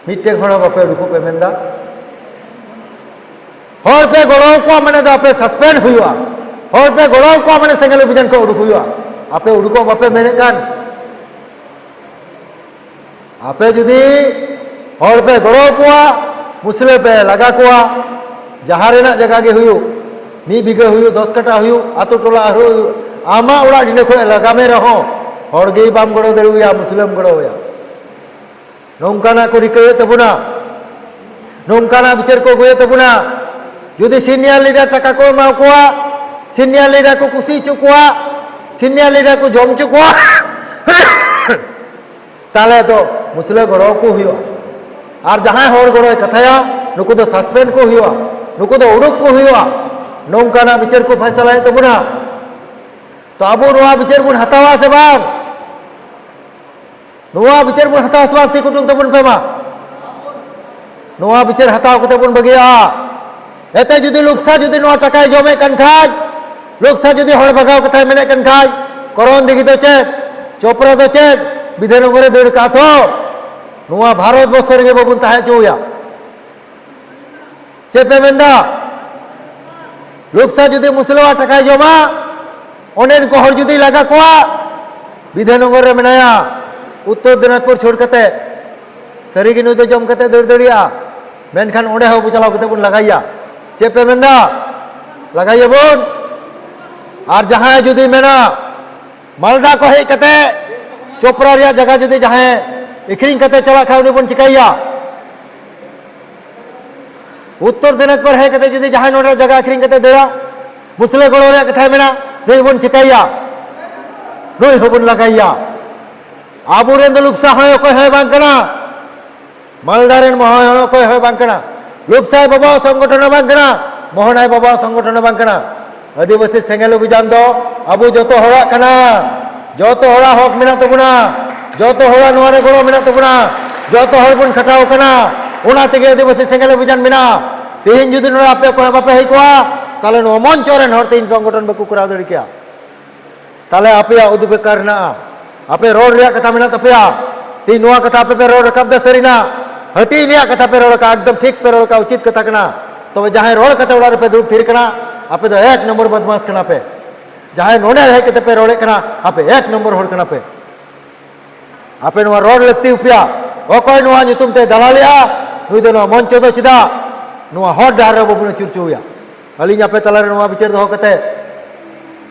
ᱢᱤᱫᱴᱮᱱ ᱦᱚᱲ ᱦᱚᱸ ᱵᱟᱯᱮ ᱩᱰᱩᱠᱚᱜ ᱯᱮ ᱢᱮᱱᱫᱟ᱾ ᱦᱚᱲ ᱯᱮ ᱜᱚᱲᱚ ᱟᱠᱚᱣᱟ ᱢᱟᱱᱮ ᱫᱚ ᱟᱯᱮ ᱥᱟᱥᱯᱮᱱᱰ ᱦᱩᱭᱩᱜᱼᱟ᱾ ᱦᱚᱲ ᱯᱮ ᱜᱚᱲᱚ ᱟᱠᱚᱣᱟ ᱢᱟᱱᱮ ᱥᱮᱸᱜᱮᱞ ᱚᱵᱷᱤᱡᱟᱱ ᱠᱚ ᱩᱰᱩᱠ ᱦᱩᱭᱩᱜᱼᱟ᱾ ᱟᱯᱮ ᱩᱰᱩᱠᱚᱜ ᱵᱟᱯᱮ ᱢᱮᱱᱮᱫ ᱠᱟᱱ᱾ ᱟᱯᱮ ᱡᱩᱫᱤ ᱦᱚᱲ ᱯᱮ ᱜᱚᱲᱚ ᱟᱠᱚᱣᱟ, ᱢᱩᱥᱞᱟᱹ ᱯᱮ ᱞᱟᱜᱟ ᱠᱚᱣᱟ, ᱡᱟᱦᱟᱸ ᱨᱮᱱᱟᱜ ᱡᱟᱭᱜᱟ ᱜᱮ ᱦᱩᱭᱩᱜ, ᱢᱤᱫ ᱵᱤᱜᱷᱟᱹ ᱦᱩᱭᱩᱜ, ᱫᱚᱥ ᱠᱟᱴᱷᱟ ᱦᱩᱭᱩᱜ, ᱟᱛᱳ ᱴᱚᱞᱟ ᱟᱹᱨᱩ ᱦᱩᱭᱩᱜ, ᱟᱢᱟᱜ ᱚᱲᱟᱜ ᱰᱤᱸᱰᱟᱹ ᱠᱷᱚᱱ ᱞᱟᱜᱟ ᱢᱮ ᱨᱮᱦᱚᱸ, ᱦᱚᱲ ᱜᱮ ᱵᱟᱢ ᱜᱚᱲᱚ ᱫᱟᱲᱮᱣᱟᱭᱟ, ᱢᱩᱥᱞᱟᱹᱢ ᱜᱚᱲᱚᱣᱟᱭᱟ᱾ ᱱᱚᱝᱠᱟᱱᱟᱜ ᱠᱚ ᱨᱤᱠᱟᱹᱭᱮᱫ ᱛᱟᱵᱚᱱᱟ, ᱱᱚᱝᱠᱟᱱᱟᱜ ᱵᱤᱪᱟᱹᱨ ᱠᱚ ᱟᱹᱜᱩᱭᱮᱫ ᱛᱟᱵᱚᱱᱟ᱾ ᱡᱩᱫᱤ ᱥᱤᱱᱤᱭᱟᱨ ᱞᱤᱰᱟᱨ ᱴᱟᱠᱟ ᱠᱚ ᱮᱢᱟ ᱠᱚᱣᱟ, ᱥᱤᱱᱤᱭᱟᱨ ᱞᱤᱰᱟᱨ ᱠᱚ ᱠᱩᱥᱤ ᱦᱚᱪᱚ ᱠᱚᱣᱟ, ᱥᱤᱱᱤᱭᱟᱨ ᱞᱤᱰᱟᱨ ᱠᱚ ᱡᱚᱢ ᱦᱚᱪᱚ ᱠᱚᱣᱟ, ᱛᱟᱦᱚᱞᱮ ᱫᱚ ᱢᱩᱥᱞᱟᱹ ᱜᱚᱲᱚ ᱠᱚ ᱦᱩᱭᱩᱜᱼᱟ᱾ ᱟᱨ ᱡᱟᱦᱟᱸᱭ ᱦᱚᱲ ᱜᱚᱲᱚᱭ ᱠᱟᱛᱷᱟᱭᱟ, ᱱᱩᱠᱩ ᱫᱚ ᱥᱟᱥᱯᱮᱱᱰ ᱠᱚ ᱦᱩᱭᱩᱜᱼᱟ, ᱱᱩᱠᱩ ᱫᱚ ᱩᱰᱩᱠ ᱠᱚ ᱦᱩᱭᱩᱜᱼᱟ᱾ ᱱᱚᱝᱠᱟᱱᱟᱜ ᱵᱤᱪᱟᱹᱨ ᱠᱚ ᱯᱷᱟᱭᱥᱟᱞᱟᱭᱮᱫ ᱛᱟᱵᱚᱱᱟ᱾ ᱛᱚ ᱟᱵᱚ ᱱᱚᱣᱟ ᱵᱤᱪᱟᱹᱨ ᱵᱚᱱ ᱦᱟᱛᱟᱣᱟ ᱥᱮ ᱵᱟᱝ? ᱱᱚᱣᱟ ᱵᱤᱪᱟᱹᱨ ᱵᱚᱱ ᱦᱟᱛᱟᱣᱟ ᱥᱮ ᱵᱟᱝ? ᱛᱤ ᱠᱩᱴᱩᱝ ᱛᱟᱵᱚᱱ ᱯᱮ ᱢᱟ᱾ ᱱᱚᱣᱟ ᱵᱤᱪᱟᱹᱨ ᱦᱟᱛᱟᱣ ᱠᱟᱛᱮ ᱵᱚᱱ ᱵᱟᱹᱜᱤᱭᱟᱜᱼᱟ᱾ ᱮᱛᱮ ᱡᱩᱫᱤ ᱞᱩᱯᱥᱟ ᱡᱩᱫᱤ ᱱᱚᱣᱟ ᱴᱟᱠᱟᱭ ᱡᱚᱢᱮᱫ ᱠᱟᱱ ᱠᱷᱟᱡ, ᱞᱩᱯᱥᱟ ᱡᱩᱫᱤ ᱦᱚᱲ ᱵᱷᱟᱜᱟᱣ ᱠᱟᱛᱷᱟᱭ ᱢᱮᱱᱮᱫ ᱠᱟᱱ ᱠᱷᱟᱡ, ᱠᱚᱨᱚᱱ ᱫᱤᱜᱷᱤ ᱫᱚ ᱪᱮᱫ, ᱪᱳᱯᱨᱟ ᱫᱚ ᱪᱮᱫ, ᱵᱤᱫᱷᱟᱱᱚᱜᱚᱨᱮ ᱫᱟᱹᱲ ᱠᱟᱜᱼᱟ ᱛᱚ, ᱱᱚᱣᱟ ᱵᱷᱟᱨᱚᱛ ᱵᱚᱨᱥᱚ ᱨᱮᱜᱮ ᱵᱟᱵᱚᱱ ᱛᱟᱦᱮᱸ ᱦᱚᱪᱚᱣᱟᱭᱟ᱾ ᱪᱮᱫ ᱯᱮ ᱢᱮᱱᱫᱟ? ᱞᱩᱯᱥᱟ ᱡᱩᱫᱤ ᱢᱩᱥᱞᱟᱹᱣᱟᱜ ᱴᱟᱠᱟᱭ ᱡᱚᱢᱟ, ᱚᱸᱰᱮᱱ ᱠᱚ ᱦᱚᱲ ᱡᱩᱫᱤ ᱞᱟᱜᱟ ᱠᱚᱣᱟ, ᱵᱤᱫᱷᱟᱱᱚᱜᱚᱨ ᱨᱮ ᱢᱮᱱᱟᱭᱟ, ᱩᱛᱛᱚᱨ ᱫᱤᱱᱟᱡᱽᱯᱩᱨ ᱪᱷᱟᱹᱲ ᱠᱟᱛᱮ, ᱥᱟᱹᱨᱤᱜᱮ ᱱᱩᱭ ᱫᱚ ᱡᱚᱢ ᱠᱟᱛᱮ ᱫᱟᱹᱲ ᱫᱟᱲᱮᱭᱟᱜᱼᱟ, ᱢᱮᱱᱠᱷᱟᱱ ᱚᱸᱰᱮ ᱦᱚᱸ ᱟᱵᱚ ᱪᱟᱞᱟᱣ ᱠᱟᱛᱮ ᱵᱚᱱ ᱞᱟᱜᱟᱭᱮᱭᱟ᱾ ᱪᱮᱫ ᱯᱮ ᱢᱮᱱᱫᱟ? ᱞᱟᱜᱟᱭᱮᱭᱟᱵᱚᱱ᱾ ᱟᱨ ᱡᱟᱦᱟᱸᱭ ᱡᱩᱫᱤ ᱢᱮᱱᱟ, ᱢᱟᱞᱫᱟ ᱠᱚ ᱦᱮᱡ ᱠᱟᱛᱮ ᱪᱳᱯᱨᱟ ᱨᱮᱭᱟᱜ ᱡᱟᱭᱜᱟ ᱡᱩᱫᱤ ᱡᱟᱦᱟᱸᱭ ᱟᱹᱠᱷᱨᱤᱧ ᱠᱟᱛᱮ ᱪᱟᱞᱟᱜ ᱠᱷᱟᱱ, ᱩᱱᱤ ᱵᱚᱱ ᱪᱤᱠᱟᱹᱭᱮᱭᱟ? ᱩᱛᱛᱚᱨ ᱫᱤᱱᱟᱡᱽᱯᱩᱨ ᱦᱮᱡ ᱠᱟᱛᱮ ᱡᱩᱫᱤ ᱡᱟᱦᱟᱸᱭ ᱱᱚᱰᱮ ᱡᱟᱭᱜᱟ ᱟᱹᱠᱷᱨᱤᱧ ᱠᱟᱛᱮ ᱫᱟᱹᱲᱟ, ᱢᱩᱥᱞᱟᱹ ᱜᱚᱲᱚ ᱨᱮᱭᱟᱜ ᱠᱟᱛᱷᱟᱭ ᱢᱮᱱᱟ, ᱱᱩᱭ ᱵᱚᱱ ᱪᱤᱠᱟᱹᱭᱮᱭᱟ? ᱱᱩᱭ ᱦᱚᱸᱵᱚᱱ ᱞᱟᱜᱟᱭᱮᱭᱟ᱾ ᱟᱵᱚᱨᱮᱱ ᱫᱚ ᱞᱩᱯᱥᱟ ᱦᱚᱸ ᱚᱠᱚᱭ ᱦᱚᱸ ᱵᱟᱝ ᱠᱟᱱᱟ, ᱢᱟᱞᱫᱟ ᱨᱮᱱ ᱢᱚᱦᱚᱱ ᱦᱚᱸ ᱚᱠᱚᱭ ᱦᱚᱸ ᱵᱟᱝ ᱠᱟᱱᱟ, ᱞᱩᱯᱥᱟᱭ ᱵᱟᱵᱟᱣᱟᱜ ᱥᱚᱝᱜᱚᱴᱷᱚᱱ ᱦᱚᱸ ᱵᱟᱝ ᱠᱟᱱᱟ, ᱢᱚᱦᱚᱱᱟᱭ ᱵᱟᱵᱟᱣᱟᱜ ᱥᱚᱝᱜᱚᱴᱷᱚᱱ ᱦᱚᱸ ᱵᱟᱝ ᱠᱟᱱᱟ᱾ ᱟᱹᱫᱤᱵᱟᱹᱥᱤ ᱥᱮᱸᱜᱮᱞ ᱚᱵᱷᱤᱡᱟᱱ ᱫᱚ ᱟᱵᱚ ᱡᱚᱛᱚ ᱦᱚᱲᱟᱜ ᱠᱟᱱᱟ, ᱡᱚᱛᱚ ᱦᱚᱲᱟᱜ ᱦᱚᱠ ᱢᱮᱱᱟᱜ ᱛᱟᱵᱚᱱᱟ, ᱡᱚᱛᱚ ᱦᱚᱲᱟᱜ ᱱᱚᱣᱟ ᱨᱮ ᱜᱚᱲᱚ ᱢᱮᱱᱟᱜ ᱛᱟᱵᱚᱱᱟ, ᱡᱚᱛᱚ ᱦᱚᱲ ᱵᱚᱱ ᱠᱷᱟᱴᱟᱣ ᱠᱟᱱᱟ, ᱚᱱᱟ ᱛᱮᱜᱮ ᱟᱹᱫᱤᱵᱟᱹᱥᱤ ᱥᱮᱸᱜᱮᱞ ᱚᱵᱷᱤᱡᱟᱱ ᱢᱮᱱᱟᱜᱼᱟ᱾ ᱛᱮᱦᱮᱧ ᱡᱩᱫᱤ ᱱᱚᱰᱮ ᱟᱯᱮ ᱚᱠᱚᱭ ᱦᱚᱸ ᱵᱟᱯᱮ ᱦᱮᱡ ᱠᱚᱜᱼᱟ, ᱛᱟᱦᱚᱞᱮ ᱱᱚᱣᱟ ᱢᱚᱧᱪᱚ ᱨᱮᱱ ᱦᱚᱲ ᱛᱮᱦᱮᱧ ᱥᱚᱝᱜᱚᱴᱷᱚᱱ ᱵᱟᱠᱚ ᱠᱚᱨᱟᱣ ᱫᱟᱲᱮ ᱠᱮᱭᱟ᱾ ᱛᱟᱦᱚᱞᱮ ᱟᱯᱮᱭᱟᱜ ᱚᱫᱷᱤᱠᱟᱨ ᱦᱮᱱᱟᱜᱼᱟ, ᱟᱯᱮ ᱨᱚᱲ ᱨᱮᱭᱟᱜ ᱠᱟᱛᱷᱟ ᱢᱮᱱᱟᱜ ᱛᱟᱯᱮᱭᱟ᱾ ᱛᱮᱦᱮᱧ ᱱᱚᱣᱟ ᱠᱟᱛᱷᱟ ᱟᱯᱮ ᱯᱮ ᱨᱚᱲ ᱨᱟᱠᱟᱵ ᱫᱟ, ᱥᱟᱹᱨᱤᱱᱟᱜ ᱦᱟᱹᱴᱤᱧ ᱨᱮᱭᱟᱜ ᱠᱟᱛᱷᱟ ᱯᱮ ᱨᱚᱲ ᱨᱟᱠᱟᱵ, ᱮᱠᱫᱚᱢ ᱴᱷᱤᱠ ᱯᱮ ᱨᱚᱲ ᱨᱟᱠᱟᱵ, ᱩᱪᱤᱛ ᱠᱟᱛᱷᱟ ᱠᱟᱱᱟ᱾ ᱛᱚᱵᱮ ᱡᱟᱦᱟᱸᱭ ᱨᱚᱲ ᱠᱟᱛᱮ ᱚᱲᱟᱜ ᱨᱮᱯᱮ ᱫᱩᱲᱩᱵ ᱛᱷᱤᱨ ᱠᱟᱱᱟ, ᱟᱯᱮ ᱫᱚ ᱮᱠ ᱱᱚᱢᱵᱚᱨ ᱵᱚᱫᱢᱟᱥ ᱠᱟᱱᱟ ᱯᱮ᱾ ᱡᱟᱦᱟᱸᱭ ᱱᱚᱰᱮ ᱦᱮᱡ ᱠᱟᱛᱮ ᱯᱮ ᱨᱚᱲᱮᱫ ᱠᱟᱱᱟ, ᱟᱯᱮ ᱮᱠ ᱱᱚᱢᱵᱚᱨ ᱦᱚᱲ ᱠᱟᱱᱟ ᱯᱮ᱾ ᱟᱯᱮ ᱱᱚᱣᱟ ᱨᱚᱲ ᱞᱟᱹᱠᱛᱤ ᱟᱯᱮᱭᱟ᱾ ᱚᱠᱚᱭ ᱱᱚᱣᱟ ᱧᱩᱛᱩᱢ ᱛᱮ ᱫᱟᱞᱟᱞᱮᱜᱼᱟ, ᱱᱩᱭ ᱫᱚ ᱱᱚᱣᱟ ᱢᱚᱧᱪᱚ ᱫᱚ ᱪᱮᱫᱟᱜ ᱱᱚᱣᱟ ᱦᱚᱨ ᱰᱟᱦᱟᱨ ᱨᱮ ᱵᱟᱵᱚᱱ ᱟᱹᱪᱩᱨ ᱦᱚᱪᱚᱣᱟᱭᱟ? ᱟᱹᱞᱤᱧ ᱟᱯᱮ ᱛᱟᱞᱟᱨᱮ ᱱᱚᱣᱟ ᱵᱤᱪᱟᱹᱨ ᱫᱚᱦᱚ ᱠᱟᱛᱮ,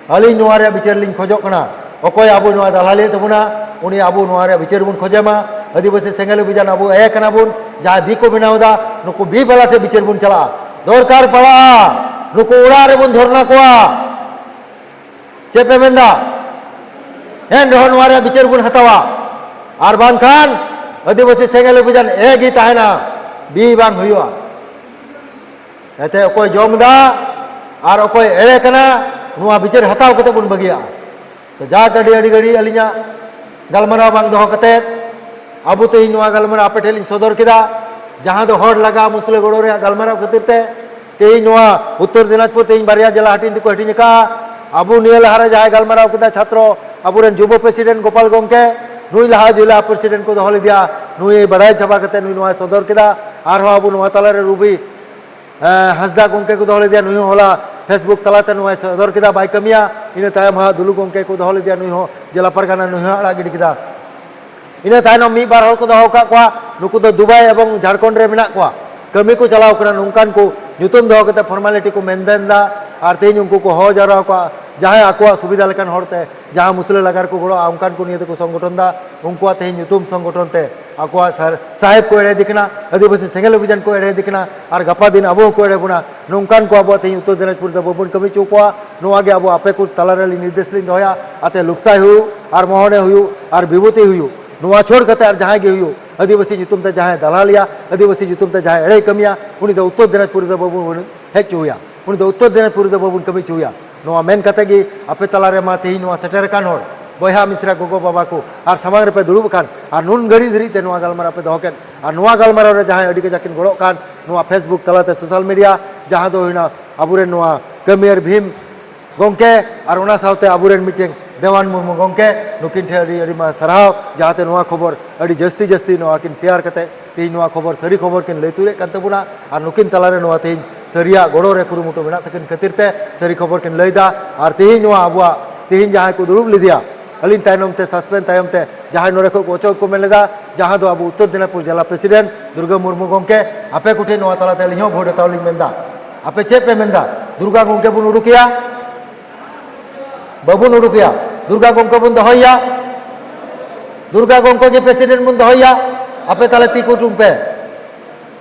ᱟᱹᱞᱤᱧ ᱱᱚᱣᱟ ᱨᱮᱭᱟᱜ ᱵᱤᱪᱟᱹᱨ ᱞᱤᱧ ᱠᱷᱚᱡᱚᱜ ᱠᱟᱱᱟ᱾ ᱚᱠᱚᱭ ᱟᱵᱚ ᱱᱚᱣᱟ ᱫᱟᱞᱟᱞᱤᱭᱮᱫ ᱛᱟᱵᱚᱱᱟ, ᱩᱱᱤ ᱟᱵᱚ ᱱᱚᱣᱟ ᱨᱮ ᱵᱤᱪᱟᱹᱨ ᱵᱚᱱ ᱠᱷᱚᱡᱮ ᱢᱟ᱾ ᱟᱹᱫᱤᱵᱟᱹᱥᱤ ᱥᱮᱸᱜᱮᱞ ᱚᱵᱷᱤᱡᱟᱱ ᱟᱵᱚ ᱮ ᱠᱟᱱᱟ ᱵᱚᱱ, ᱡᱟᱦᱟᱸᱭ ᱵᱤ ᱠᱚ ᱵᱮᱱᱟᱣ ᱮᱫᱟ, ᱱᱩᱠᱩ ᱵᱤ ᱵᱟᱞᱟ ᱴᱷᱮᱱ ᱵᱤᱪᱟᱹᱨ ᱵᱚᱱ ᱪᱟᱞᱟᱜᱼᱟ᱾ ᱫᱚᱨᱠᱟᱨ ᱯᱟᱲᱟᱜᱼᱟ, ᱱᱩᱠᱩ ᱚᱲᱟᱜ ᱨᱮᱵᱚᱱ ᱫᱷᱚᱨᱱᱟ ᱠᱚᱣᱟ᱾ ᱪᱮᱫ ᱯᱮ ᱢᱮᱱᱫᱟ? ᱮᱱ ᱨᱮᱦᱚᱸ ᱱᱚᱣᱟ ᱨᱮᱭᱟᱜ ᱵᱤᱪᱟᱹᱨ ᱵᱚᱱ ᱦᱟᱛᱟᱣᱟ, ᱟᱨ ᱵᱟᱝᱠᱷᱟᱱ ᱟᱹᱫᱤᱵᱟᱹᱥᱤ ᱥᱮᱸᱜᱮᱞ ᱚᱵᱷᱤᱡᱟᱱ ᱮ ᱜᱮ ᱛᱟᱦᱮᱱᱟ, ᱵᱤ ᱵᱟᱝ ᱦᱩᱭᱩᱜᱼᱟ᱾ ᱮᱱᱛᱮ ᱚᱠᱚᱭ ᱡᱚᱢ ᱮᱫᱟ ᱟᱨ ᱚᱠᱚᱭ ᱮᱲᱮ ᱠᱟᱱᱟ, ᱱᱚᱣᱟ ᱵᱤᱪᱟᱹᱨ ᱦᱟᱛᱟᱣ ᱠᱟᱛᱮ ᱵᱚᱱ ᱵᱟᱹᱜᱤᱭᱟᱜᱼᱟ᱾ ᱛᱚ ᱡᱟᱠ, ᱟᱹᱰᱤ ᱟᱹᱰᱤ ᱜᱷᱟᱹᱲᱤᱡ ᱟᱹᱞᱤᱧᱟᱜ ᱜᱟᱞᱢᱟᱨᱟᱣ ᱵᱟᱝ ᱫᱚᱦᱚ ᱠᱟᱛᱮ, ᱟᱵᱚ ᱛᱮᱦᱮᱧ ᱱᱚᱣᱟ ᱜᱟᱞᱢᱟᱨᱟᱣ ᱟᱯᱮ ᱴᱷᱮᱱ ᱞᱤᱧ ᱥᱚᱫᱚᱨ ᱠᱮᱫᱟ, ᱡᱟᱦᱟᱸ ᱫᱚ ᱦᱚᱲ ᱞᱟᱜᱟ ᱢᱩᱥᱞᱟᱹ ᱜᱚᱲᱚ ᱨᱮᱭᱟᱜ ᱜᱟᱞᱢᱟᱨᱟᱣ ᱠᱷᱟᱹᱛᱤᱨ ᱛᱮ ᱛᱮᱦᱮᱧ ᱱᱚᱣᱟ ᱩᱛᱛᱚᱨ ᱫᱤᱱᱟᱡᱽᱯᱩᱨ ᱛᱮᱦᱮᱧ ᱵᱟᱨᱭᱟ ᱡᱮᱞᱟ ᱦᱟᱹᱴᱤᱧ ᱛᱮᱠᱚ ᱦᱟᱹᱴᱤᱧ ᱟᱠᱟᱫᱼᱟ᱾ ᱟᱵᱚ ᱱᱤᱭᱟᱹ ᱞᱟᱦᱟᱨᱮ ᱡᱟᱦᱟᱸᱭ ᱜᱟᱞᱢᱟᱨᱟᱣ ᱠᱮᱫᱟ ᱪᱷᱟᱛᱨᱚ, ᱟᱵᱚᱨᱮᱱ ᱡᱩᱵᱚ ᱯᱨᱮᱥᱤᱰᱮᱱᱴ ᱜᱳᱯᱟᱞ ᱜᱚᱢᱠᱮ, ᱱᱩᱭ ᱞᱟᱦᱟ ᱡᱮᱞᱟ ᱯᱨᱮᱥᱤᱰᱮᱱᱴ ᱠᱚ ᱫᱚᱦᱚ ᱞᱮᱫᱮᱭᱟ, ᱱᱩᱭ ᱵᱟᱲᱟᱭ ᱪᱟᱵᱟ ᱠᱟᱛᱮ ᱱᱩᱭ ᱱᱚᱣᱟᱭ ᱥᱚᱫᱚᱨ ᱠᱮᱫᱟ᱾ ᱟᱨᱦᱚᱸ ᱟᱵᱚ ᱱᱚᱣᱟ ᱛᱟᱞᱟᱨᱮ ᱨᱩᱵᱤ ᱦᱮᱸ, ᱦᱟᱸᱥᱫᱟ ᱜᱚᱢᱠᱮ ᱠᱚ ᱫᱚᱦᱚ ᱞᱮᱫᱮᱭᱟ, ᱱᱩᱭ ᱦᱚᱸ ᱦᱚᱞᱟ Facebook ᱛᱟᱞᱟᱛᱮ ᱱᱚᱣᱟᱭ ᱥᱚᱫᱚᱨ ᱠᱮᱫᱟ, ᱵᱟᱭ ᱠᱟᱹᱢᱤᱭᱟ᱾ ᱤᱱᱟᱹ ᱛᱟᱭᱚᱢ ᱦᱟᱸᱜ ᱫᱩᱞᱩ ᱜᱚᱢᱠᱮ ᱠᱚ ᱫᱚᱦᱚ ᱞᱮᱫᱮᱭᱟ, ᱱᱩᱭ ᱦᱚᱸ ᱡᱮᱞᱟ ᱯᱟᱨᱜᱟᱱᱟ, ᱱᱩᱭ ᱦᱚᱸ ᱟᱲᱟᱜ ᱜᱤᱰᱤ ᱠᱮᱫᱟ᱾ ᱤᱱᱟᱹ ᱛᱟᱭᱱᱚᱢ ᱢᱤᱫ ᱵᱟᱨ ᱦᱚᱲ ᱠᱚ ᱫᱚᱦᱚ ᱟᱠᱟᱫ ᱠᱚᱣᱟ, ᱱᱩᱠᱩ ᱫᱚ ᱫᱩᱵᱟᱭ ᱮᱵᱚᱝ ᱡᱷᱟᱲᱠᱷᱚᱸᱰ ᱨᱮ ᱢᱮᱱᱟᱜ ᱠᱚᱣᱟ, ᱠᱟᱹᱢᱤ ᱠᱚ ᱪᱟᱞᱟᱣ ᱠᱟᱱᱟ, ᱱᱚᱝᱠᱟᱱ ᱠᱚ ᱧᱩᱛᱩᱢ ᱫᱚᱦᱚ ᱠᱟᱛᱮ ᱯᱷᱚᱨᱢᱟᱞᱤᱴᱤ ᱠᱚ ᱢᱮᱱᱴᱮᱱ ᱮᱫᱟ᱾ ᱟᱨ ᱛᱮᱦᱮᱧ ᱩᱱᱠᱩ ᱠᱚ ᱦᱚᱦᱚ ᱡᱟᱣᱨᱟ ᱟᱠᱚᱣᱟ, ᱡᱟᱦᱟᱸᱭ ᱟᱠᱚᱣᱟᱜ ᱥᱩᱵᱤᱫᱷᱟ ᱞᱮᱠᱟᱱ ᱦᱚᱲᱛᱮ ᱡᱟᱦᱟᱸ ᱢᱩᱥᱞᱟᱹ ᱞᱟᱜᱟ ᱨᱮᱠᱚ ᱜᱚᱲᱚᱜᱼᱟ, ᱚᱱᱠᱟᱱ ᱠᱚ ᱱᱤᱭᱟᱹ ᱛᱮᱠᱚ ᱥᱚᱝᱜᱚᱴᱷᱚᱱ ᱫᱟ, ᱩᱱᱠᱩᱣᱟᱜ ᱛᱮᱦᱮᱧ ᱧᱩᱛᱩᱢ ᱥᱚᱝᱜᱚᱴᱷᱚᱱ ᱛᱮ ᱟᱠᱚᱣᱟᱜ ᱥᱟᱨ-, ᱥᱟᱦᱮᱵᱽ ᱠᱚ ᱮᱲᱮᱭᱮᱫᱮ ᱠᱟᱱᱟ, ᱟᱹᱫᱤᱵᱟᱹᱥᱤ ᱥᱮᱸᱜᱮᱞ ᱚᱵᱷᱤᱡᱟᱱ ᱠᱚ ᱮᱲᱮᱭᱮᱫᱮ ᱠᱟᱱᱟ, ᱟᱨ ᱜᱟᱯᱟ ᱫᱤᱱ ᱟᱵᱚ ᱦᱚᱸᱠᱚ ᱮᱲᱮ ᱵᱚᱱᱟ᱾ ᱱᱚᱝᱠᱟᱱ ᱠᱚ ᱟᱵᱚᱣᱟᱜ ᱛᱮᱦᱮᱧ ᱩᱛᱛᱚᱨ ᱫᱤᱱᱟᱡᱽᱯᱩᱨ ᱫᱚ ᱵᱟᱵᱚᱱ ᱠᱟᱹᱢᱤ ᱦᱚᱪᱚ ᱠᱚᱣᱟ᱾ ᱱᱚᱣᱟ ᱜᱮ ᱟᱵᱚ ᱟᱯᱮ ᱠᱚ ᱛᱟᱞᱟᱨᱮ ᱟᱹᱞᱤᱧ ᱱᱤᱨᱫᱮᱥ ᱞᱤᱧ ᱫᱚᱦᱚᱭᱟ, ᱟᱛᱮ ᱞᱩᱠᱥᱟᱭ ᱦᱩᱭᱩᱜ, ᱟᱨ ᱢᱚᱦᱚᱱᱮ ᱦᱩᱭᱩᱜ, ᱟᱨ ᱵᱤᱵᱷᱩᱛᱤ ᱦᱩᱭᱩᱜ, ᱱᱚᱣᱟ ᱪᱷᱟᱹᱲ ᱠᱟᱛᱮ ᱟᱨ ᱡᱟᱦᱟᱸᱭ ᱜᱮ ᱦᱩᱭᱩᱜ, ᱟᱹᱫᱤᱵᱟᱹᱥᱤ ᱧᱩᱛᱩᱢ ᱛᱮ ᱡᱟᱦᱟᱸᱭ ᱫᱟᱞᱟᱞᱤᱭᱟ, ᱟᱹᱫᱤᱵᱟᱹᱥᱤ ᱧᱩᱛᱩᱢ ᱛᱮ ᱡᱟᱦᱟᱸᱭ ᱮᱲᱮᱭ ᱠᱟᱹᱢᱤᱭᱟ, ᱩᱱᱤ ᱫᱚ ᱩᱛᱛᱚᱨ ᱫᱤᱱᱟᱡᱽᱯᱩᱨ ᱨᱮᱫᱚ ᱵᱟᱵᱚᱱ ᱦᱮᱡ ᱦᱚᱪᱚᱣᱟᱭᱟ, ᱩᱱᱤ ᱫᱚ ᱩᱛᱛᱚᱨ ᱫᱤᱱᱟᱡᱽᱯᱩᱨ ᱨᱮᱫᱚ ᱵᱟᱵᱚᱱ ᱠᱟᱹᱢᱤ ᱦᱚᱪᱚᱣᱟᱭᱟ᱾ ᱱᱚᱣᱟ ᱢᱮᱱ ᱠᱟᱛᱮ ᱜᱮ ᱟᱯᱮ ᱛᱟᱞᱟᱨᱮ ᱢᱟ ᱛᱮᱦᱮᱧ ᱱᱚᱣᱟ ᱥᱮᱴᱮᱨ ᱟᱠᱟᱱ ᱦᱚᱲ, ᱵᱚᱭᱦᱟ ᱢᱤᱥᱨᱟ, ᱜᱚᱜᱚ ᱵᱟᱵᱟ ᱠᱚ, ᱟᱨ ᱥᱟᱢᱟᱝ ᱨᱮᱯᱮ ᱫᱩᱲᱩᱵ ᱟᱠᱟᱱ, ᱟᱨ ᱱᱩᱱ ᱜᱷᱟᱹᱲᱤᱡ ᱫᱷᱟᱹᱨᱤᱡ ᱛᱮ ᱱᱚᱣᱟ ᱜᱟᱞᱢᱟᱨᱟᱣ ᱯᱮ ᱫᱚᱦᱚ ᱠᱮᱫ, ᱟᱨ ᱱᱚᱣᱟ ᱜᱟᱞᱢᱟᱨᱟᱣ ᱨᱮ ᱡᱟᱦᱟᱸᱭ ᱟᱹᱰᱤ ᱠᱟᱡᱟᱠ ᱠᱤᱱ ᱜᱚᱲᱚᱜ ᱠᱟᱱ, ᱱᱚᱣᱟ Facebook ᱛᱟᱞᱟᱛᱮ, social media, ᱡᱟᱦᱟᱸ ᱫᱚ ᱦᱩᱭᱱᱟ ᱟᱵᱚᱨᱮᱱ ᱱᱚᱣᱟ ᱠᱟᱹᱢᱤᱭᱟᱹᱨ ᱵᱷᱤᱢ ᱜᱚᱢᱠᱮ, ᱟᱨ ᱚᱱᱟ ᱥᱟᱶᱛᱮ ᱟᱵᱚᱨᱮᱱ ᱢᱤᱫᱴᱮᱱ ᱫᱮᱣᱟᱱ ᱢᱩᱨᱢᱩ ᱜᱚᱢᱠᱮ, ᱱᱩᱠᱤᱱ ᱴᱷᱮᱱ ᱟᱹᱰᱤ ᱟᱹᱰᱤ ᱢᱟ ᱥᱟᱨᱦᱟᱣ, ᱡᱟᱦᱟᱸᱛᱮ ᱱᱚᱣᱟ ᱠᱷᱚᱵᱚᱨ ᱟᱹᱰᱤ ᱡᱟᱹᱥᱛᱤ ᱡᱟᱹᱥᱛᱤ ᱱᱚᱣᱟ ᱠᱤᱱ share ᱠᱟᱛᱮ ᱛᱮᱦᱮᱧ ᱱᱚᱣᱟ ᱠᱷᱚᱵᱚᱨ ᱥᱟᱹᱨᱤ ᱠᱷᱚᱵᱚᱨ ᱠᱤᱱ ᱞᱟᱹᱭ ᱛᱩᱫᱮᱫ ᱠᱟᱱ ᱛᱟᱵᱚᱱᱟ, ᱟᱨ ᱱᱩᱠᱤᱱ ᱛᱟᱞᱟᱨᱮ ᱱᱚᱣᱟ ᱛᱮᱦᱮᱧ ᱥᱟᱹᱨᱤᱭᱟᱜ ᱜᱚᱲᱚ ᱨᱮ ᱠᱩᱨᱩᱢᱩᱴᱩ ᱢᱮᱱᱟᱜ ᱛᱟᱹᱠᱤᱱ ᱠᱷᱟᱹᱛᱤᱨ ᱛᱮ ᱥᱟᱹᱨᱤ ᱠᱷᱚᱵᱚᱨ ᱠᱤᱱ ᱞᱟᱹᱭᱫᱟ᱾ ᱟᱨ ᱛᱮᱦᱮᱧ ᱱᱚᱣᱟ ᱟᱵᱚᱣᱟᱜ ᱛᱮᱦᱮᱧ ᱡᱟᱦᱟᱸᱭ ᱠᱚ ᱫᱩᱲᱩᱵ ᱞᱮᱫᱮᱭᱟ, ᱟᱹᱞᱤᱧ ᱛᱟᱭᱱᱚᱢ ᱛᱮ, suspend ᱛᱟᱭᱚᱢ ᱛᱮ ᱡᱟᱦᱟᱸᱭ ᱱᱚᱰᱮ ᱠᱷᱚᱱ ᱠᱚ ᱚᱪᱚᱜ ᱠᱚ ᱢᱮᱱ ᱞᱮᱫᱟ, ᱡᱟᱦᱟᱸ ᱫᱚ ᱟᱵᱚ ᱩᱛᱛᱚᱨ ᱫᱤᱱᱟᱡᱽᱯᱩᱨ ᱡᱮᱞᱟ president ᱫᱩᱨᱜᱟᱹ ᱢᱩᱨᱢᱩ ᱜᱚᱢᱠᱮ, ᱟᱯᱮ ᱠᱚᱴᱷᱮᱱ ᱱᱚᱣᱟ ᱛᱟᱞᱟᱛᱮ ᱟᱹᱞᱤᱧ ᱦᱚᱸ vote ᱦᱟᱛᱟᱣ ᱞᱤᱧ ᱢᱮᱱᱫᱟ᱾ ᱟᱯᱮ ᱪᱮᱫ ᱯᱮ ᱢᱮᱱᱫᱟ? ᱫᱩᱨᱜᱟ ᱜᱚᱢᱠᱮ ᱵᱚᱱ ᱩᱰᱩᱠᱮᱭᱟ? ᱵᱟᱵᱚᱱ ᱩᱰᱩᱠᱮᱭᱟ? ᱫᱩᱨᱜᱟ ᱜᱚᱢᱠᱮ ᱵᱚᱱ ᱫᱚᱦᱚᱭᱟ᱾ ᱫᱩᱨᱜᱟ ᱜᱚᱢᱠᱮ ᱜᱮ ᱯᱨᱮᱥᱤᱰᱮᱱᱴ ᱵᱚᱱ ᱫᱚᱦᱚᱭᱟ᱾ ᱟᱯᱮ ᱛᱟᱦᱞᱮ ᱛᱤ ᱠᱩᱴᱩᱢ ᱯᱮ᱾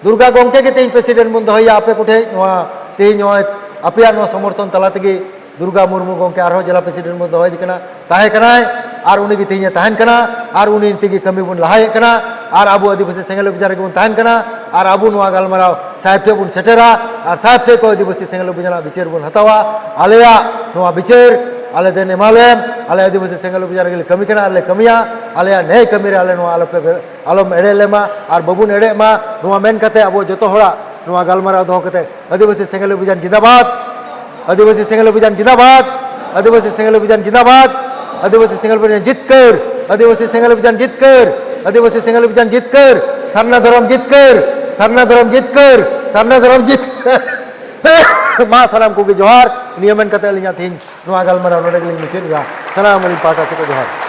ᱫᱩᱨᱜᱟ ᱜᱚᱢᱠᱮ ᱜᱮ ᱛᱮᱦᱮᱧ ᱯᱨᱮᱥᱤᱰᱮᱱᱴ ᱵᱚᱱ ᱫᱚᱦᱚᱭᱟ ᱟᱯᱮ ᱠᱚᱴᱷᱮᱱ᱾ ᱱᱚᱣᱟ ᱛᱮᱦᱮᱧ ᱱᱚᱜᱼᱚᱭ ᱟᱯᱮᱭᱟᱜ ᱱᱚᱣᱟ ᱥᱚᱢᱚᱨᱛᱷᱚᱱ ᱛᱟᱞᱟ ᱛᱮᱜᱮ ᱫᱩᱨᱜᱟ ᱢᱩᱨᱢᱩ ᱜᱚᱢᱠᱮ ᱟᱨᱦᱚᱸ ᱡᱮᱞᱟ ᱯᱨᱮᱥᱤᱰᱮᱱᱴ ᱵᱚᱱ ᱫᱚᱦᱚᱭᱮ ᱠᱟᱱᱟ, ᱛᱟᱦᱮᱸ ᱠᱟᱱᱟᱭ, ᱟᱨ ᱩᱱᱤ ᱜᱮ ᱛᱮᱦᱮᱧᱮ ᱛᱟᱦᱮᱱ ᱠᱟᱱᱟ, ᱟᱨ ᱩᱱᱤ ᱛᱮᱜᱮ ᱠᱟᱹᱢᱤ ᱵᱚᱱ ᱞᱟᱦᱟᱭᱮᱫ ᱠᱟᱱᱟ᱾ ᱟᱨ ᱟᱵᱚ ᱟᱹᱫᱤᱵᱟᱹᱥᱤ ᱥᱮᱸᱜᱮᱞ ᱚᱵᱷᱤᱡᱟᱱ ᱨᱮᱜᱮ ᱵᱚᱱ ᱛᱟᱦᱮᱱ ᱠᱟᱱᱟ᱾ ᱟᱨ ᱟᱵᱚ ᱱᱚᱣᱟ ᱜᱟᱞᱢᱟᱨᱟᱣ ᱥᱟᱦᱮᱵᱽ ᱴᱷᱮᱱ ᱵᱚᱱ ᱥᱮᱴᱮᱨᱟ, ᱟᱨ ᱥᱟᱦᱮᱵᱽ ᱴᱷᱮᱱ ᱠᱷᱚᱱ ᱟᱹᱫᱤᱵᱟᱹᱥᱤ ᱥᱮᱸᱜᱮᱞ ᱚᱵᱷᱤᱡᱟᱱᱟᱜ ᱵᱤᱪᱟᱹᱨ ᱵᱚᱱ ᱦᱟᱛᱟᱣᱟ᱾ ᱟᱞᱮᱭᱟᱜ ᱱᱚᱣᱟ ᱵᱤᱪᱟᱹᱨ ᱟᱞᱮ ᱫᱮᱱ ᱮᱢᱟᱞᱮᱢ᱾ ᱟᱞᱮ ᱟᱹᱫᱤᱵᱟᱹᱥᱤ ᱥᱮᱸᱜᱮᱞ ᱚᱵᱷᱤᱡᱟᱱ ᱨᱮᱜᱮ ᱞᱮ ᱠᱟᱹᱢᱤ ᱠᱟᱱᱟ ᱟᱨ ᱞᱮ ᱠᱟᱹᱢᱤᱭᱟ᱾ ᱟᱞᱮᱭᱟᱜ ᱱᱮᱭ ᱠᱟᱹᱢᱤ ᱨᱮ ᱟᱞᱮ ᱱᱚᱣᱟ ᱟᱞᱚᱯᱮ, ᱟᱞᱚᱢ ᱮᱲᱮ ᱞᱮᱢᱟ ᱟᱨ ᱵᱟᱵᱚᱱ ᱮᱲᱮᱜ ᱢᱟ᱾ ᱱᱚᱣᱟ ᱢᱮᱱ ᱠᱟᱛᱮ ᱟᱵᱚ ᱡᱚᱛᱚ ᱦᱚᱲᱟᱜ ᱱᱚᱣᱟ ᱜᱟᱞᱢᱟᱨᱟᱣ ᱫᱚᱦᱚ ᱠᱟᱛᱮ ᱟᱹᱫᱤᱵᱟᱹᱥᱤ ᱥᱮᱸᱜᱮᱞ ᱚᱵᱷᱤᱡᱟᱱ ᱡᱤᱱᱫᱟᱵᱟᱫ, ᱟᱹᱫᱤᱵᱟᱹᱥᱤ ᱥᱮᱸᱜᱮᱞ ᱚᱵᱷᱤᱡᱟᱱ ᱡᱤᱱᱫᱟᱵᱟᱫ, ᱟᱹᱫᱤᱵᱟᱹᱥᱤ ᱥᱮᱸᱜᱮᱞ ᱚᱵᱷᱤᱡᱟᱱ ᱡᱤᱱᱫᱟᱵᱟᱫ, ᱟᱹᱫᱤᱵᱟᱹᱥᱤ ᱥᱮᱸᱜᱮᱞ ᱚᱵᱷᱤᱡᱟᱱ ᱡᱤᱛᱠᱟᱹᱨ, ᱟᱹᱫᱤᱵᱟᱹᱥᱤ ᱥᱮᱸᱜᱮᱞ ᱚᱵᱷᱤᱡᱟᱱ ᱡᱤᱛᱠᱟᱹᱨ, ᱟᱹᱫᱤᱵᱟᱹᱥᱤ ᱥᱮᱸᱜᱮᱞ ᱚᱵᱷᱤᱡᱟᱱ ᱡᱤᱛᱠᱟᱹᱨ, ᱥᱟᱨᱱᱟ ᱫᱷᱚᱨᱚᱢ ᱡᱤᱛᱠᱟᱹᱨ, ᱥᱟᱨᱱᱟ ᱫᱷᱚᱨᱚᱢ ᱡᱤᱛᱠᱟᱹᱨ, ᱥᱟᱨᱱᱟ ᱫᱷᱚᱨᱚᱢ ᱡᱤᱛᱠᱟᱹᱨ᱾ ᱢᱟ ᱥᱟᱱᱟᱢ ᱠᱚᱜᱮ ᱡᱚᱦᱟᱨ᱾ ᱱᱤᱭᱟᱹ ᱢᱮᱱ ᱠᱟᱛᱮ ᱟᱹᱞᱤᱧᱟᱜ ᱛᱮᱦᱮᱧ ᱱᱚᱣᱟ ᱜᱟᱞᱢᱟᱨᱟᱣ ᱱᱚᱰᱮ ᱜᱮᱞᱤᱧ ᱢᱩᱪᱟᱹᱫ ᱮᱫᱟ᱾ ᱥᱟᱱᱟᱢ ᱟᱹᱞᱤᱧ ᱯᱟᱦᱴᱟ ᱥᱮᱫ ᱠᱷᱚᱱ ᱡᱚᱦᱟᱨ᱾